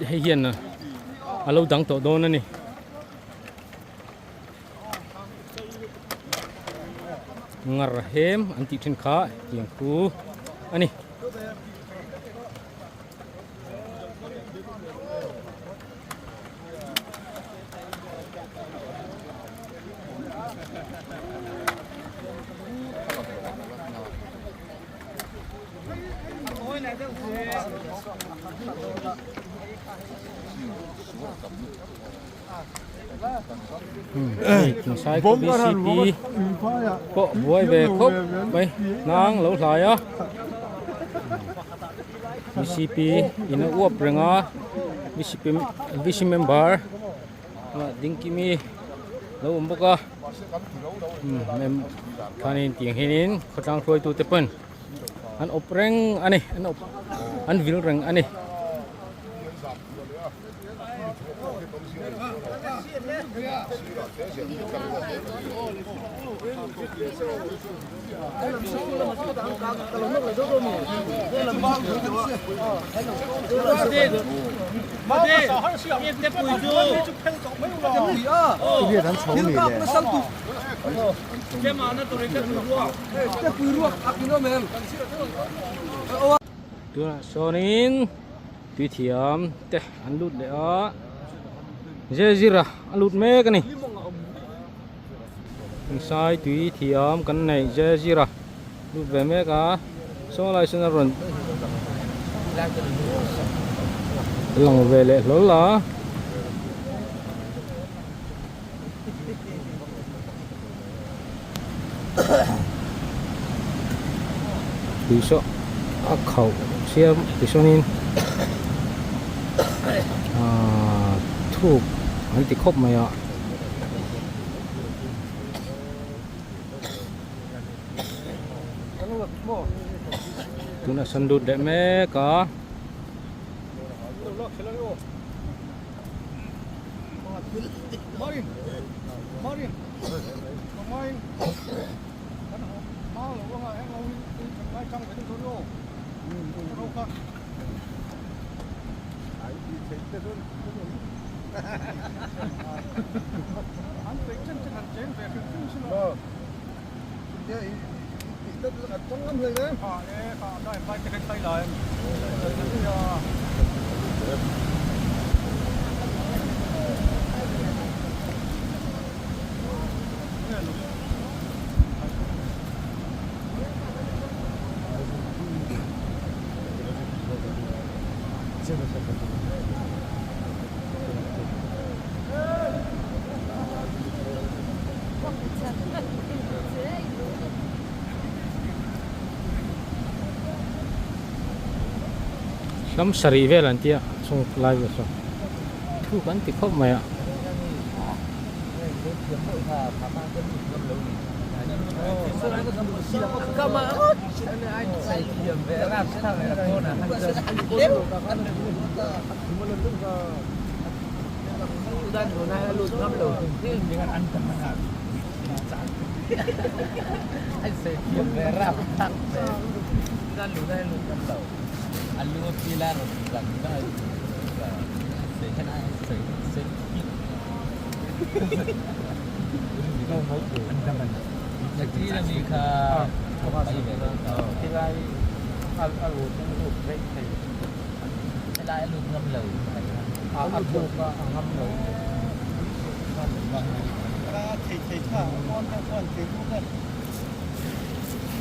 hei hian a lo dang tawh dawn a ni. Ngar hem an tih thin kha tiang khu a ni. Thingsai khaw BCP pawh buai ve khawp mai hnang lo hlai a BCP in a uap reng a BCP BC member Dingkimi lo awm bawk a khanin tiang hianin khawtlang hruaitute pawn an awp reng a ni an awp an vil reng a ni. Tunah sawnin tui thiam te an lut leh a zezira a lut mek a ni Insai tui thiam kan neih zezira lut ve mek a saw lai sawn a rawn lang ve leh hlawl a. Tui saw a khauh siam tichuanin ahh thuk an ti khawp mai a. Tunah sawn lut leh mek a. Hlam sarih vel an tia chung lai vel saw thu kan ti khawp mai a.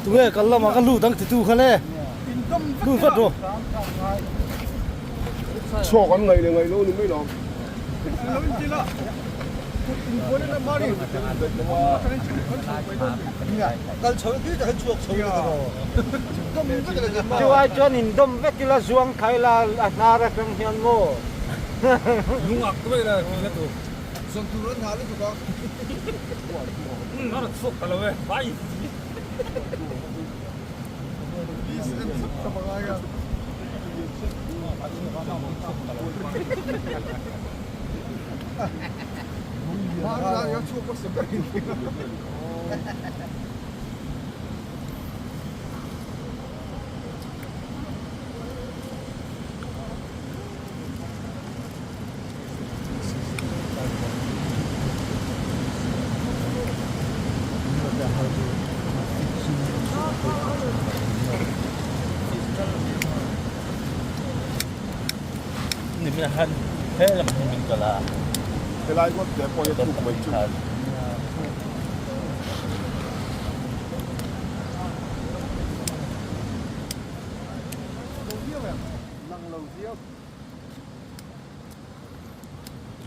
Tunge kal lamah ka lut ang titu kha le lut vat rawh. Chhuak an ngaih leh ngaih lo ni mai lo. Chu ai chuan in dawm vek ila zuang thai la a hnar atang hian maw. Lungak te mai la tihna tur. A rawn chhuak ta lo e, vai.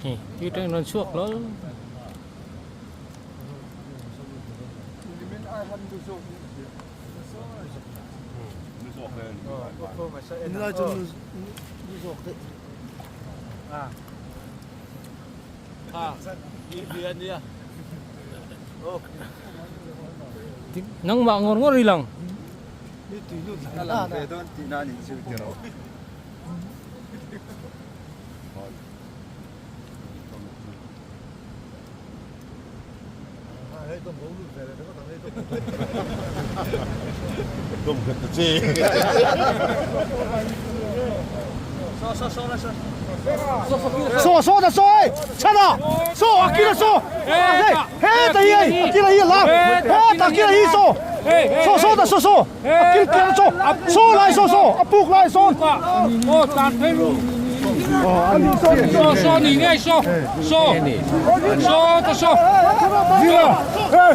Hei tui atangin rawn chhuak hlawl. Nangmah ngawr ngawr i lang. So so da so ei chana so akira so hey hey ta hi akira hi la hey ta akira hi so so so da so so akira kira so so lai so so apuk lai so Oh, tan phei ru. So so ni ngai so so so ta so. Hey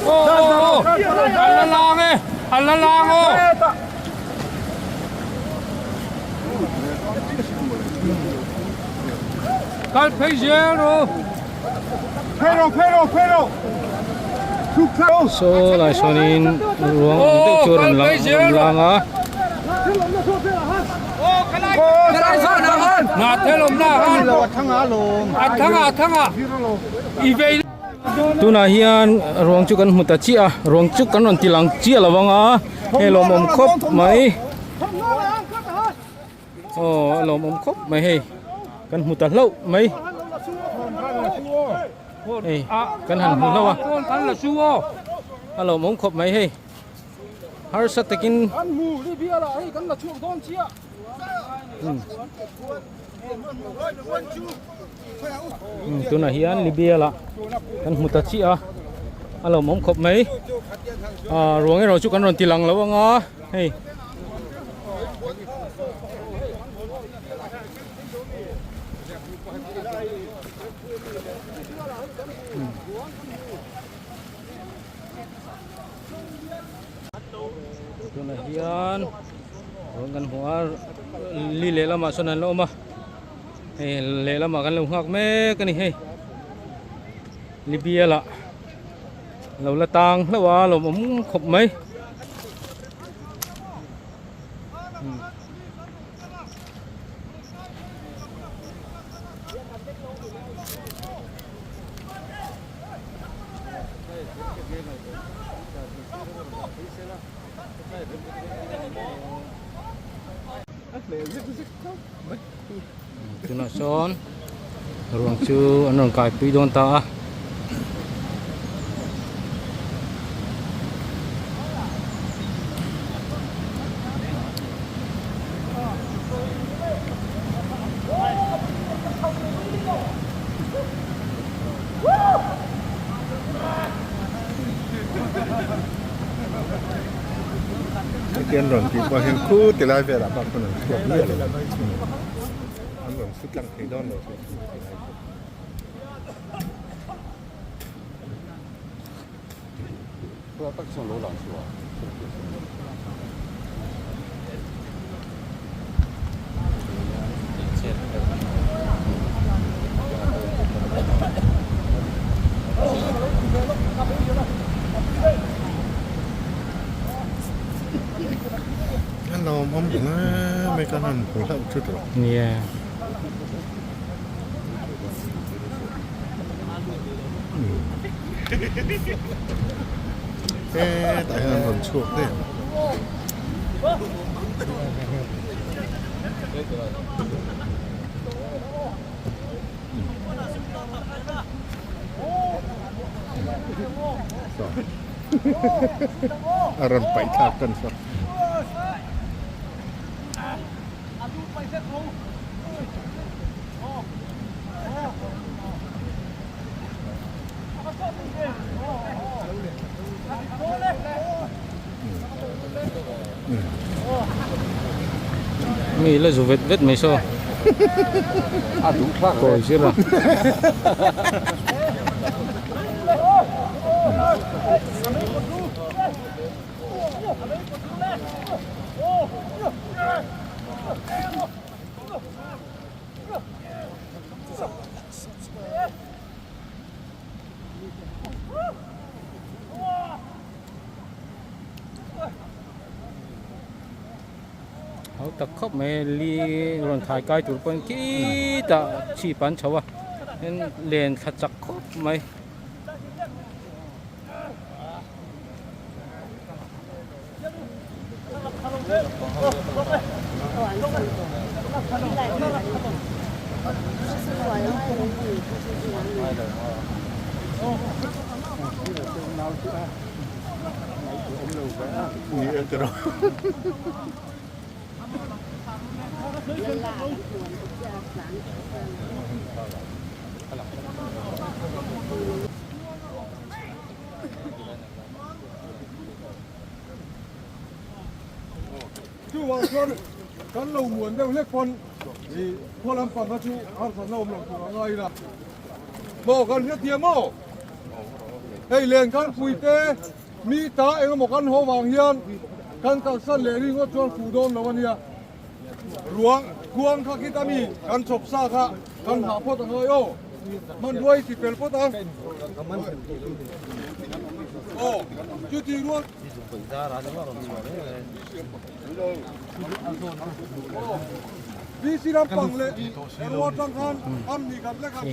Oh oh oh. An la lang e. An la lang oh. Kal phei zel ru. Pero pero pero too close So lai sawnin ruang awm deuh chu a rawn lang a rawn lang a. Na thel awm na han. A thang a thang a. I vei. Tunah hian ruang chu kan hmu ta chiah a, ruang chu kan rawn ti lang chiah lo ang a, hei lawmawm khawp mai. Aw a lawmawm khawp mai hei kan hmu ta hlauh mai hei kan han hmu hlauh a a lawmawm khawp mai hei harsa takin tunah hian Libya lah kan hmu ta chiah a a lawmawm khawp mai ah ruang erawh chu kan rawn ti lang lo ang a hei. Tunah hian rawn kan hmu a li lehlamah sawn an la awm a hei lehlamah kan lo nghak mek a ni hei Libya lah lo la tang hlauh a lawmawm khawp mai. Tunah sawn ruang chu an rawn kaipui dawn ta a. Hetiang rawn tih pawh hian khu ti lai velah bak pawn an chhuak miah lo an rawn su tlang thei dawn lo tih chu ti lai chu. An lawm awm hle mai ka han hmu hlauh chu tawh. Nia. Hetah hian an rawn chhuak daih ang. Saw a rawn paih thlak tan saw. Mi la zu vet vet mai saw a duh thlak kawi zir a. Hau tak khawp mai li rawn thai kai tur pawhin khitah chhip an chho a tin len thla chak khawp mai. Chuvang chuan kan lo muan deuh hlek pawn ih khua lampang kha chu harsatna awm lo tur a ngai ila maw kan hrethiam maw? Hei len kan pui te mi ta eng emaw kan haw vang hian kan kalsan leh ringawt chuan fuh dawn lo a nia. Ruang kuang kha khita mi kan chhawp sa kha kan hah phawt a ngai aw. Hmanruai ti fel phawt a. Aw chuti rual. Hei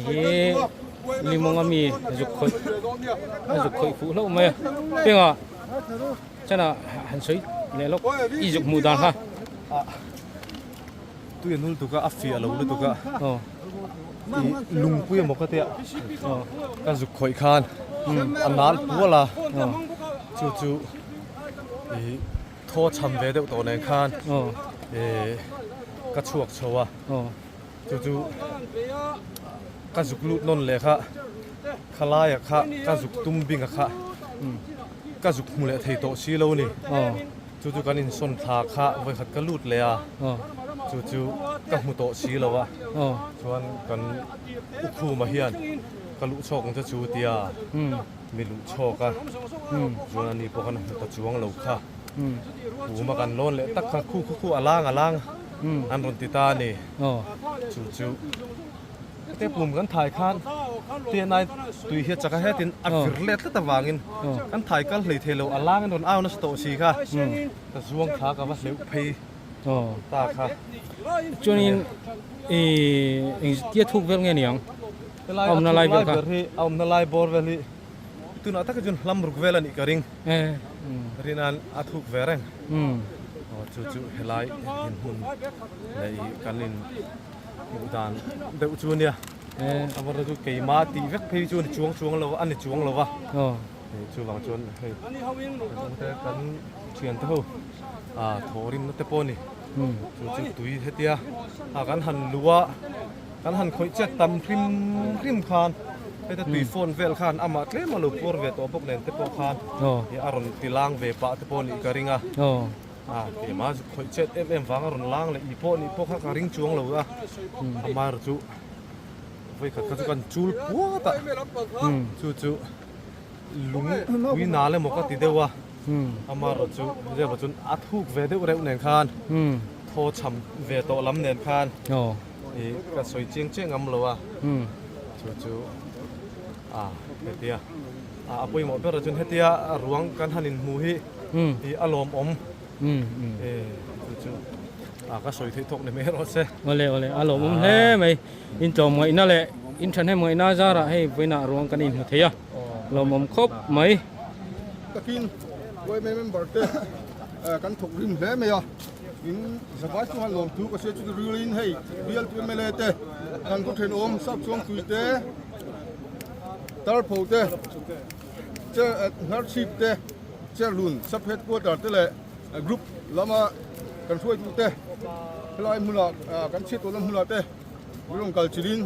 hi limawng ami zuk khawih a zuk khawih fuh hlauh mai a kengah chana han sawi leh lawk i zuk hmuh dan kha. Tui a nul tuk a a fiah lo lutuk a i lungpui emaw ka tia ka zuk khawih khan a nal pual a chu chu i thaw cham ve deuh tawh nen khan ih ka chhuak chho a chu chu ka zuk lut nawn leh kha khalaiah kha ka zuk tum bing a kha ka zuk hmu leh thei tawh si lo a ni. Chu chu kan insawn thla kha vawikhat ka lut leh a, chu chu ka hmu tawh si lo a, chuan kan Ukhuma hian ka luh chhawk ang che chu tia mi luh chhawk a, chuan ani pawh khan a hmu ta chuang lo kha, Khuma kan lawn leh tak kha khu khu khu a lang a lang an rawn ti ta a ni, chu chu. Hete pum kan thai khan TNI tui hi a chak a hetin a vir let tlat avangin kan thai kal hlei thei lo a lang in rawn au nasa tawh si kha ka zuang thla ka va hleuh phei ta kha. Chuanin ih eng tia thuk vel nge niang a awmna lai ber hi a awmna lai bawr vel hi tunah tak hi chuan hlam ruk vel a nih ka ring rinan a thuk ve reng chu chu helai dinhmun leh ih kan in. Hmuh dan deuh chu ania a var chu keima tih vek phei chu a ni chuang chuang lo a ni chuang lo va chuvang chuan hei te kan thian te ho a thaw rimna te pawh a ni chu chu tui hetia a kan han luh a kan han khawih chiat tam hrim hrim khan heta tui fawn vel khan amah tlem a lo puar ve tawh bawk nen te pawh khan a rawn ti lang ve pah te pawh a nih ka ring a. A keimah chu khawih chet em em vang a rawn lang leh i pawh nih pawh kha ka ring chuang lo a, amaherawh chu vawikhat kha chu kan chul puat a, chu chu lung pui nal emaw ka ti deuh a, amaherawh chu zep chuan a thuk ve deuh reuh nen khan thaw cham ve tawh lam nen khan ih ka sawi chiang chiang ngam lo a, chu chu a hetia a pawimawh ber ah chuan hetia ruang kan han inhmu hi. Hi a lawmawm e chu chu a ka sawi theih tawk ni mai rawh se. Awle awle a lawmawm hle mai in tlawm ngaihna leh in thahnem ngaihna zarah hei vawiinah ruang kan inhmu thei a lawmawm khawp mai. Takin YMA member te kan thawk rim hle mai a in zavai chu han lawm thu ka hria chu rilin hei bialtu mla te kan khaw thenawm sap chhuang tui te tarpho te. Hnarchhip te, Cherhlun Sub Headquarter te leh Group lama kan hruaitute helai hmunah kan chhiat tawhna hmunah te min rawn kal chilhin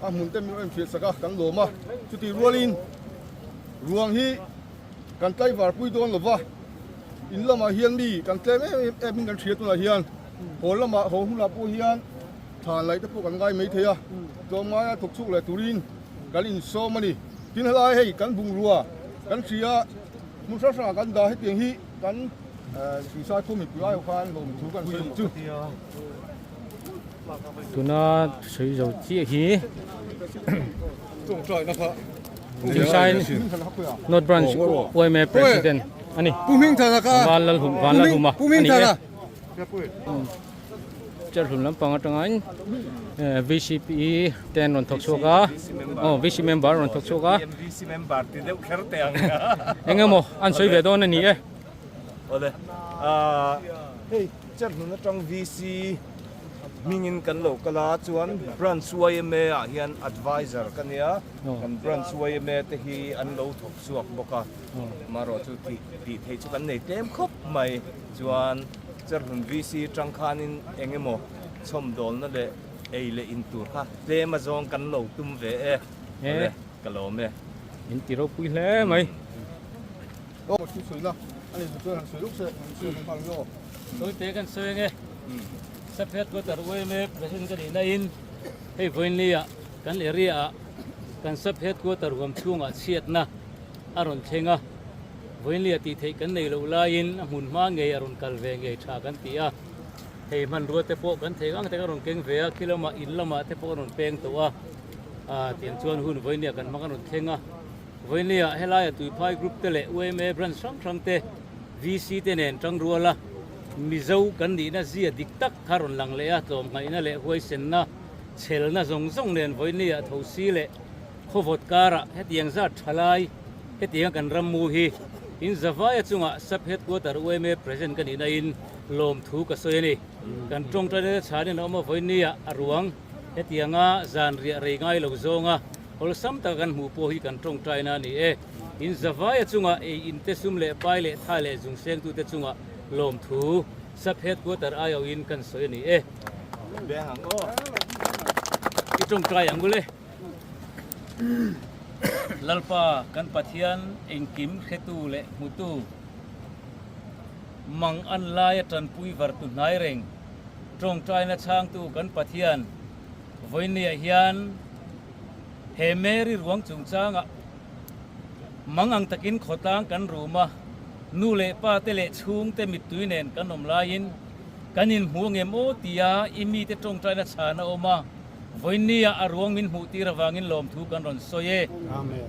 a hmun te min rawn hriat sak a, kan lawm a. Chutih rualin ruang hi kan tlaivar pui dawn lova, in lamah hian mi kan tlem em em in kan hria tunah hian haw lamah haw hunah pawh hian thlan laih te pawh kan ngai mai thei a, tlawmngaia thawk chhuak leh turin kan insawm a ni. Tin helai hei kan bungrua kan hria hmun hrang hrangah kan dah hetiang hi kan Suicide khu mipui aiawh khan lawm thu kan sawi chu. Tuna sawi zo chiah hi Suicide North Branch YMA President a ni. Vanlalhuma a ni e. Cherhlun lampang atangin VCP te an rawn thawk chhuak a aw VC member an rawn thawk chhuak a VC member ti deuh kher teh ang eng emaw an sawi ve dawn a ni e awle hei Cherhlun atang VC hmingin kan lo kal a chuan branch YMA ah hian advisor ka nia kan branch YMA te hi an lo thawk chhuak bawk a marawh chu tih theih chu kan nei tlem khawp mai chuan Cherhlun VC tang khanin eng emaw chhawmdawlna leh ei leh in tur kha tlem azawng kan lo tum ve e. Awle, ka lawm e. In ti ropui hle mai. Aw thu sawi la, a ni chuan han sawi lawk se, han sawi nghal ang aw. Sawi te kan sawi ang e. Sub Headquarter YMA President ka nihna in hei vawiinli ah kan area ah kan Sub Headquarter huam chhungah chhiatna a rawn thleng a. Vawiinli a tih theih kan nei loh laiin a hmun hma ngei a rawn kal ve ngei tha kan ti a, hei hmanrua te pawh kan theih ang tak a rawn keng ve a, khi lamah in lamah te pawh a rawn peng tawh a, ah tiang chuan hun vawiinli ah kan hmang a rawn thleng a, vawiinli ah helaia Tuiphai group te leh UMA branch hrang hrang te VC te nen tangrual a, Mizo kan nihna zia dik tak kha rawn lang leh a, tlawmngaihna leh huaisenna chhelna zawng zawng nen vawiinli ah thosi leh Khawvawt karah hetiang zat tha lai hetianga kan ram mu hi in Zavaia chungah Sub Headquarter UMA President ka nihna in lawmthu ka sawi a ni. Kan tawngtaina te chhanin a awm a vawinia a ruang hetianga zan riah rei ngai lo zawnga awlsam taka kan hmuh pawh hi kan tawngtaina a ni e. In Zavaia chungah ei in te sum leh pai leh tha leh zungsengtute chungah lawmthu Sub Headquarter aiawhin kan sawi a ni e. I tawngtai ang ule. Lalpa kan Pathian engkim hretu leh hmutu, mang an laia tanpui vartu hnai reng, tawngtaina chhangtu kan Pathian, vawinia hian he Mary ruang chungchangah mang ang takin khawtlang kan rum a, nu leh pa te leh chhungte mittui nen kan awm laiin kan inhmu angem aw tia i mite tawngtaina chhan a awm a. Vawinia a ruang min hmuh tir avangin lawmthu kan rawn sawi e.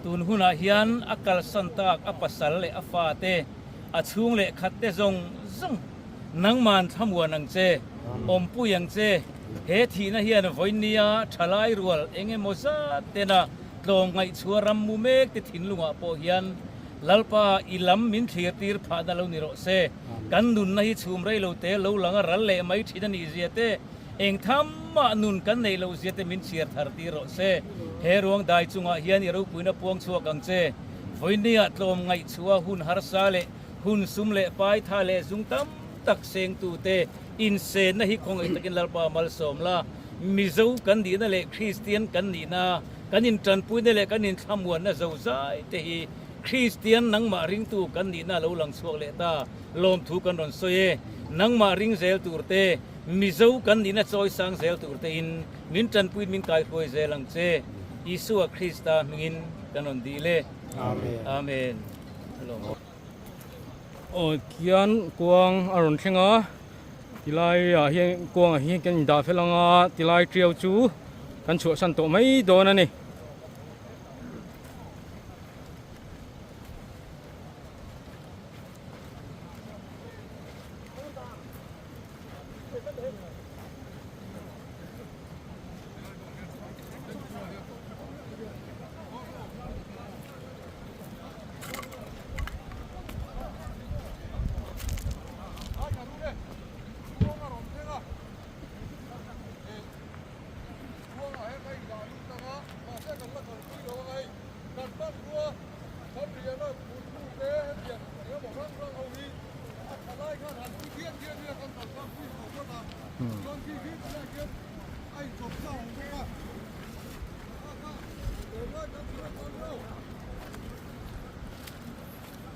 Tun hunah hian a kalsan tak a pasal leh a fate, a chhung leh khat te zawng zawng nangman thlamuan ang che, awmpui ang che. He thihna hian vawinia thalai rual eng emaw zat tena tlawmngaihchhuah ram mu mek te thinlungah pawh hian Lalpa i lam min thlir tir phahna lo ni rawh se. Kan nunna hi chhum rei lo te lo langa ral leh mai thin a nih zia te, Eng thamah nun kan neih loh zia te min chhiar thar tir rawh se. He ruang dai chungah hian i ropuina puang chhuak ang che. Vawinia tlawm ngaihchhuah hun harsa leh hun sum leh pai tha leh zung tam tak sengtute insenna hi khawngaih takin Lalpa malsawm la. Mizo kan nihna leh Kristian kan nihna, kan intanpuina leh kan inthlamuanna zozai te hi Kristian nangmah ringtu kan nihna lo lang chhuak leh ta. Lawmthu kan rawn sawi e. Nangmah ring zel tur te. Mizo kan nihna chawi sang zel tur tein min tanpuiin min kaihruai zel ang che. Isua Krista hmingin kan rawn dil e. Amen. Aw khian kuang a rawn thleng a, tilai ah hian kuang ah hian kan indah fel ang a, tilai tiau chu kan chhuahsan tawh mai dawn a ni.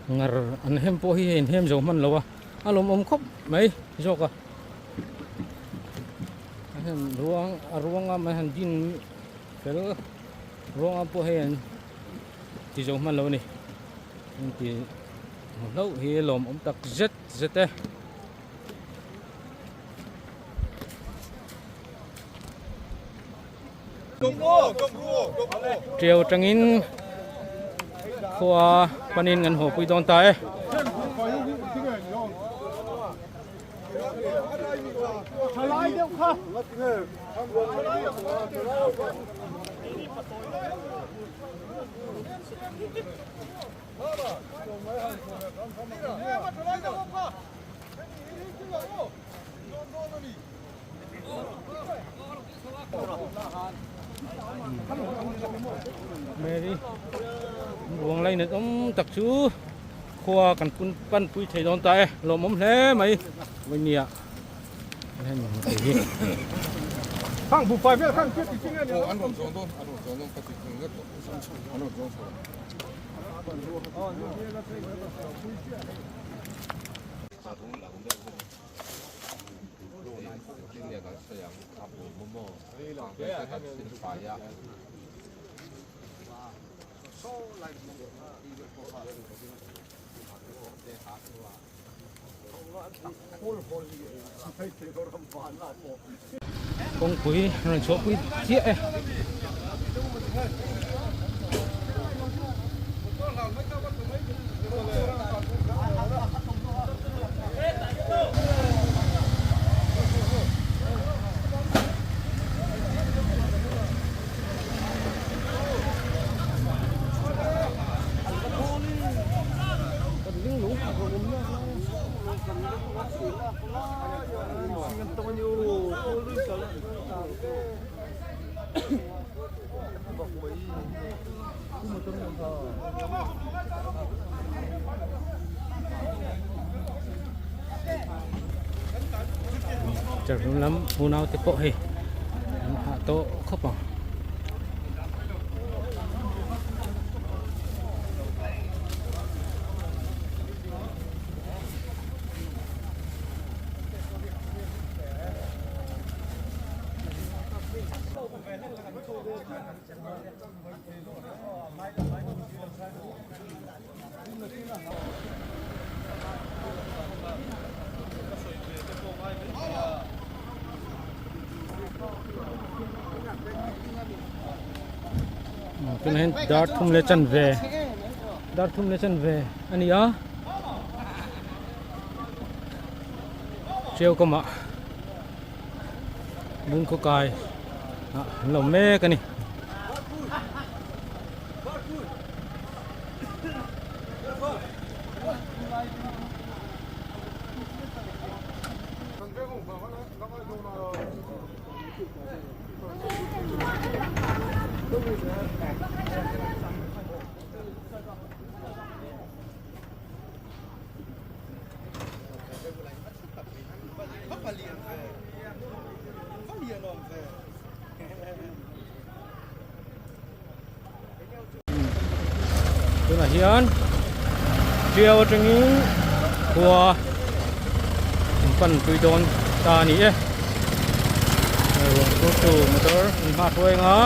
Ngar an hem pawh hi hei an hem zo hman lo a, a lawmawm khawp mai zawk a. A hem ruang a ruanga mai han din fel ruanga pawh hei an ti zo hman lo a ni. An ti hmu hlauh hi lawmawm tak zet zet e. Tiau atangin khua panin kan haw pui dawn ta e. Mary ruang lainat awm tak chu khua kan pun pan pui thei dawn ta e lawmawm hle mai vawinia heng hmu thei hi. Khang bu fai vel khan ti chi nge ni an rawn zawng dawn an rawn zawng dawn ka ti ngat tawh an rawn zawng chho Kawngpui rawn chhuahpui chiah e. Cherhlun lam unau te pawh hei an hah tawh khawp ang. Tunah hian dar thum leh chanve dar thum leh chanve a ni a tiau kawmah bungkhaw kai ah an lo mek a ni. Tunah hian Tiau atangin khua an pan pui dawn ta a ni e. Ruang phurtu motor an hma hruai ang a.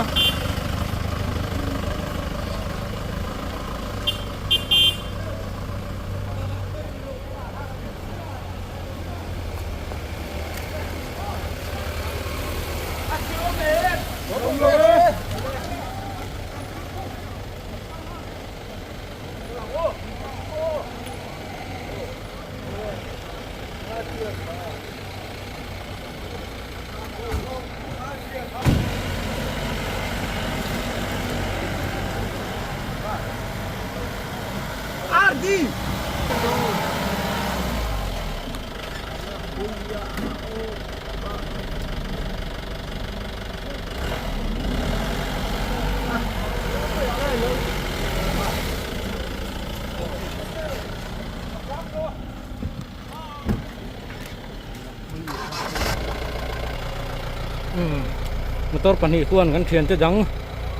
Motor pahnih khuan kan thiante dang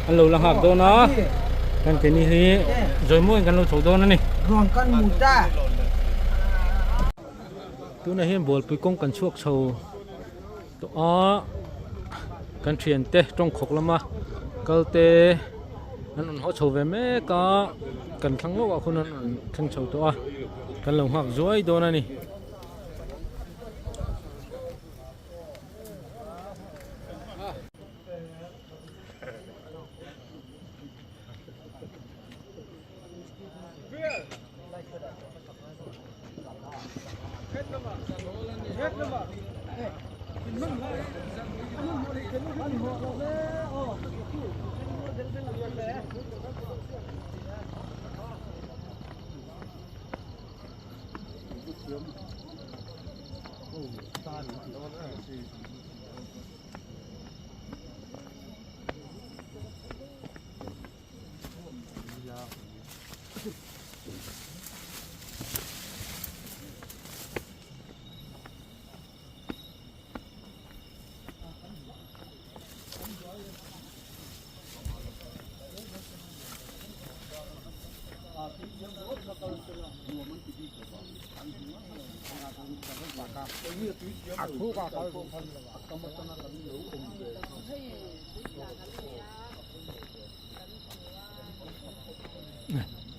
an lo la nghak dawn a. Kan keini hi zawi mawiin kan lo chho dawn a ni. Tunah hian bualpui kawng kan chhuak chho tawh a kan thiante tawngkhawk lama kal te an rawn haw chho ve mek a kan thlang lawkah khawn an rawn thleng chho tawh a kan lo nghak zuai dawn a ni.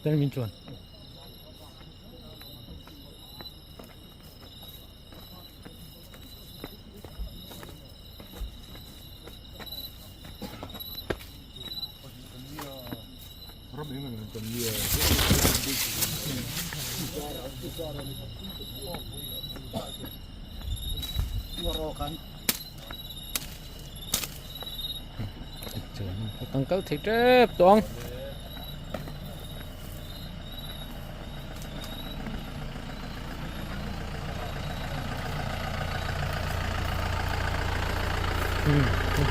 Termin chuan. Kan kal thei tep tawh ang.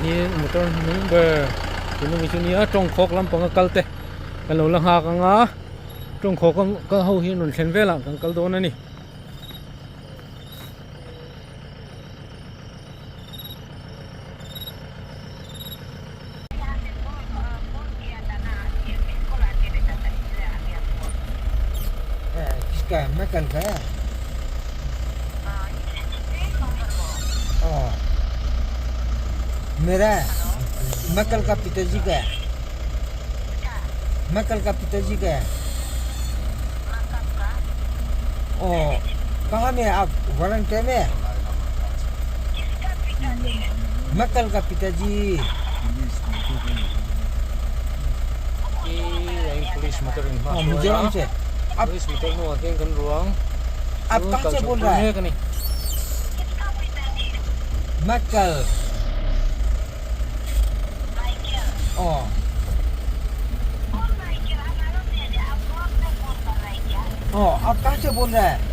Hi motor hnung ber tuna mi chu nia tawngkhawk lampanga kal te kan lo la nghak anga tawngkhawk kal ho hi an rawn thlen velah kan kal dawn a ni. मेरा मैं कल का पिताजी का है मैं कल का पिताजी का है ओ कहाँ में आप वारंटी में मकल का पिताजी मिजोरम से आप आप कहाँ से बोल रहे हैं मकल ओ ओ आप कहाँ से बोल रहे हैं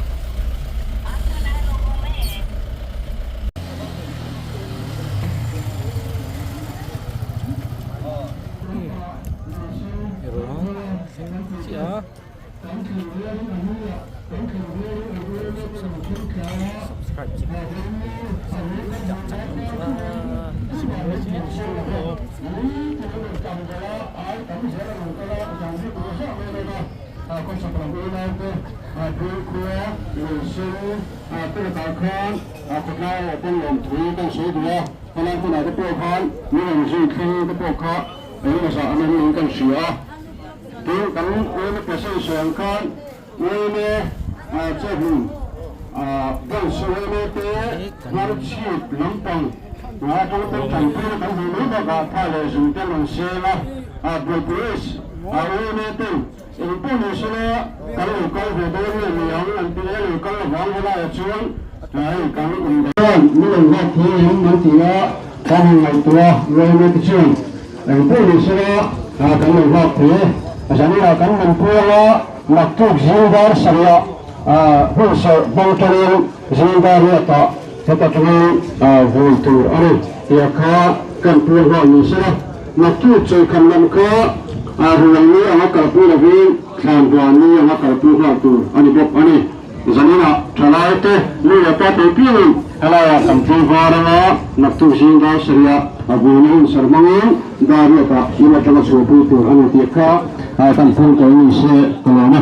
Kan thil kawi ni se ka lawm e.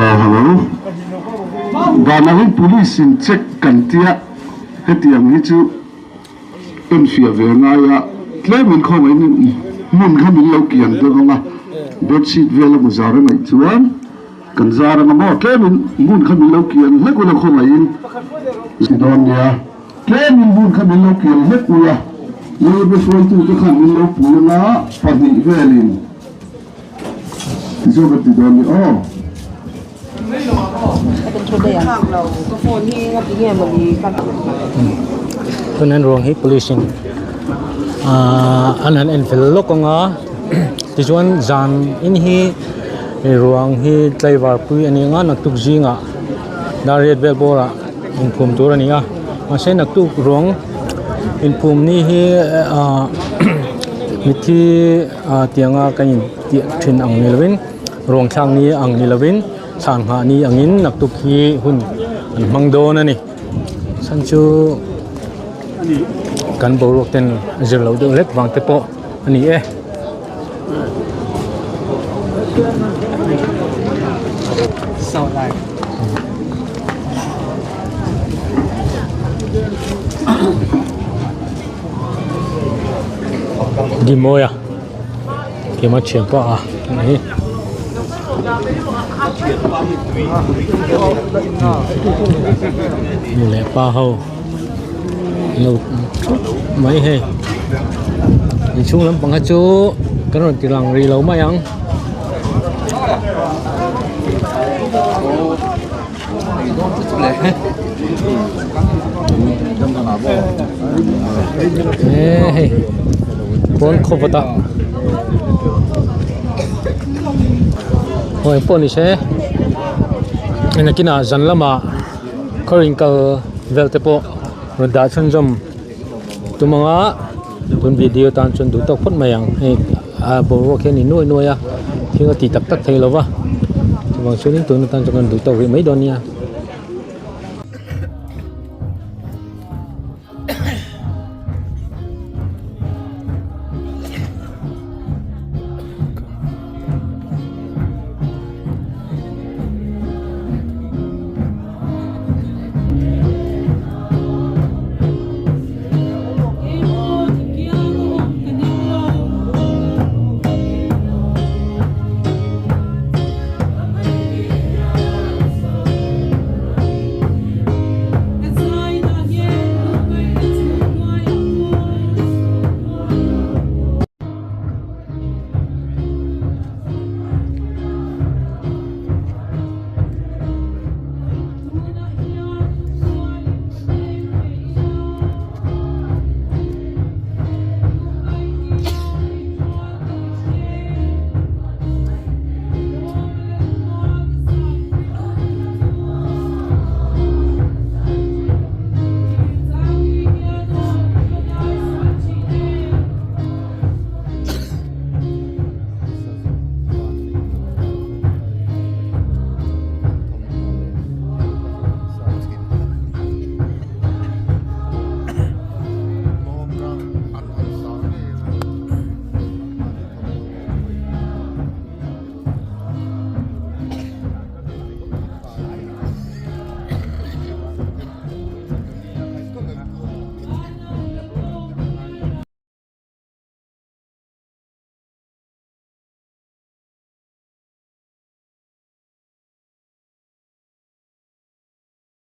Hello. Vanah hian police in check kan tia hetiang hi chu enfiah ve ngai a tlem in khawngaih in hmun kha min lo kian deuh ang a bedsheet vel a mu zar a ngaih chuan kan zar ang a maw tlem in hmun kha min lo kian hlek ula khawngaih in ti dawn nia tlem in hmun kha min lo kian hlek ula Lalbe hruaitu te khan min lo pui ang a pahnih vel in tichuan ka ti dawn nia aw. Tunan ruang hi police in ahh an han en fel lawk ang a tichuan zan in hi ruang hi tlaivar pui a ni ang a naktuk zingah dar riat vel bawrah inphum tur a ni a mahse naktuk ruang inphum ni hi ahh mitthi ah tianga kan intih thin ang ni lovin. Ruang thlak ni ang ni lovin thlan nghah ni angin naktuk hi hun an hmang dawn a ni. Chhan chu kan boruak ten a zir loh deuh hlek vang te pawh a ni e. Gimoya. Keima thian pawh a ni nu leh pa ho lo thup mai hei inchhung lampang kha chu kan rawn ti lang rih lo mai ang. He hei pawn khawp a aw engpawh ni se nakinah zan lamah khaw inkal vel te pawh rawn dah chhunzawm tum anga tun video tan chuan duh tawk phawt mai ang hei a boruak hian a ni nuai nuai a thil a ti tak tak thei lo va chuvang chuanin tun atan chuan kan duh tawk rih mai dawn nia.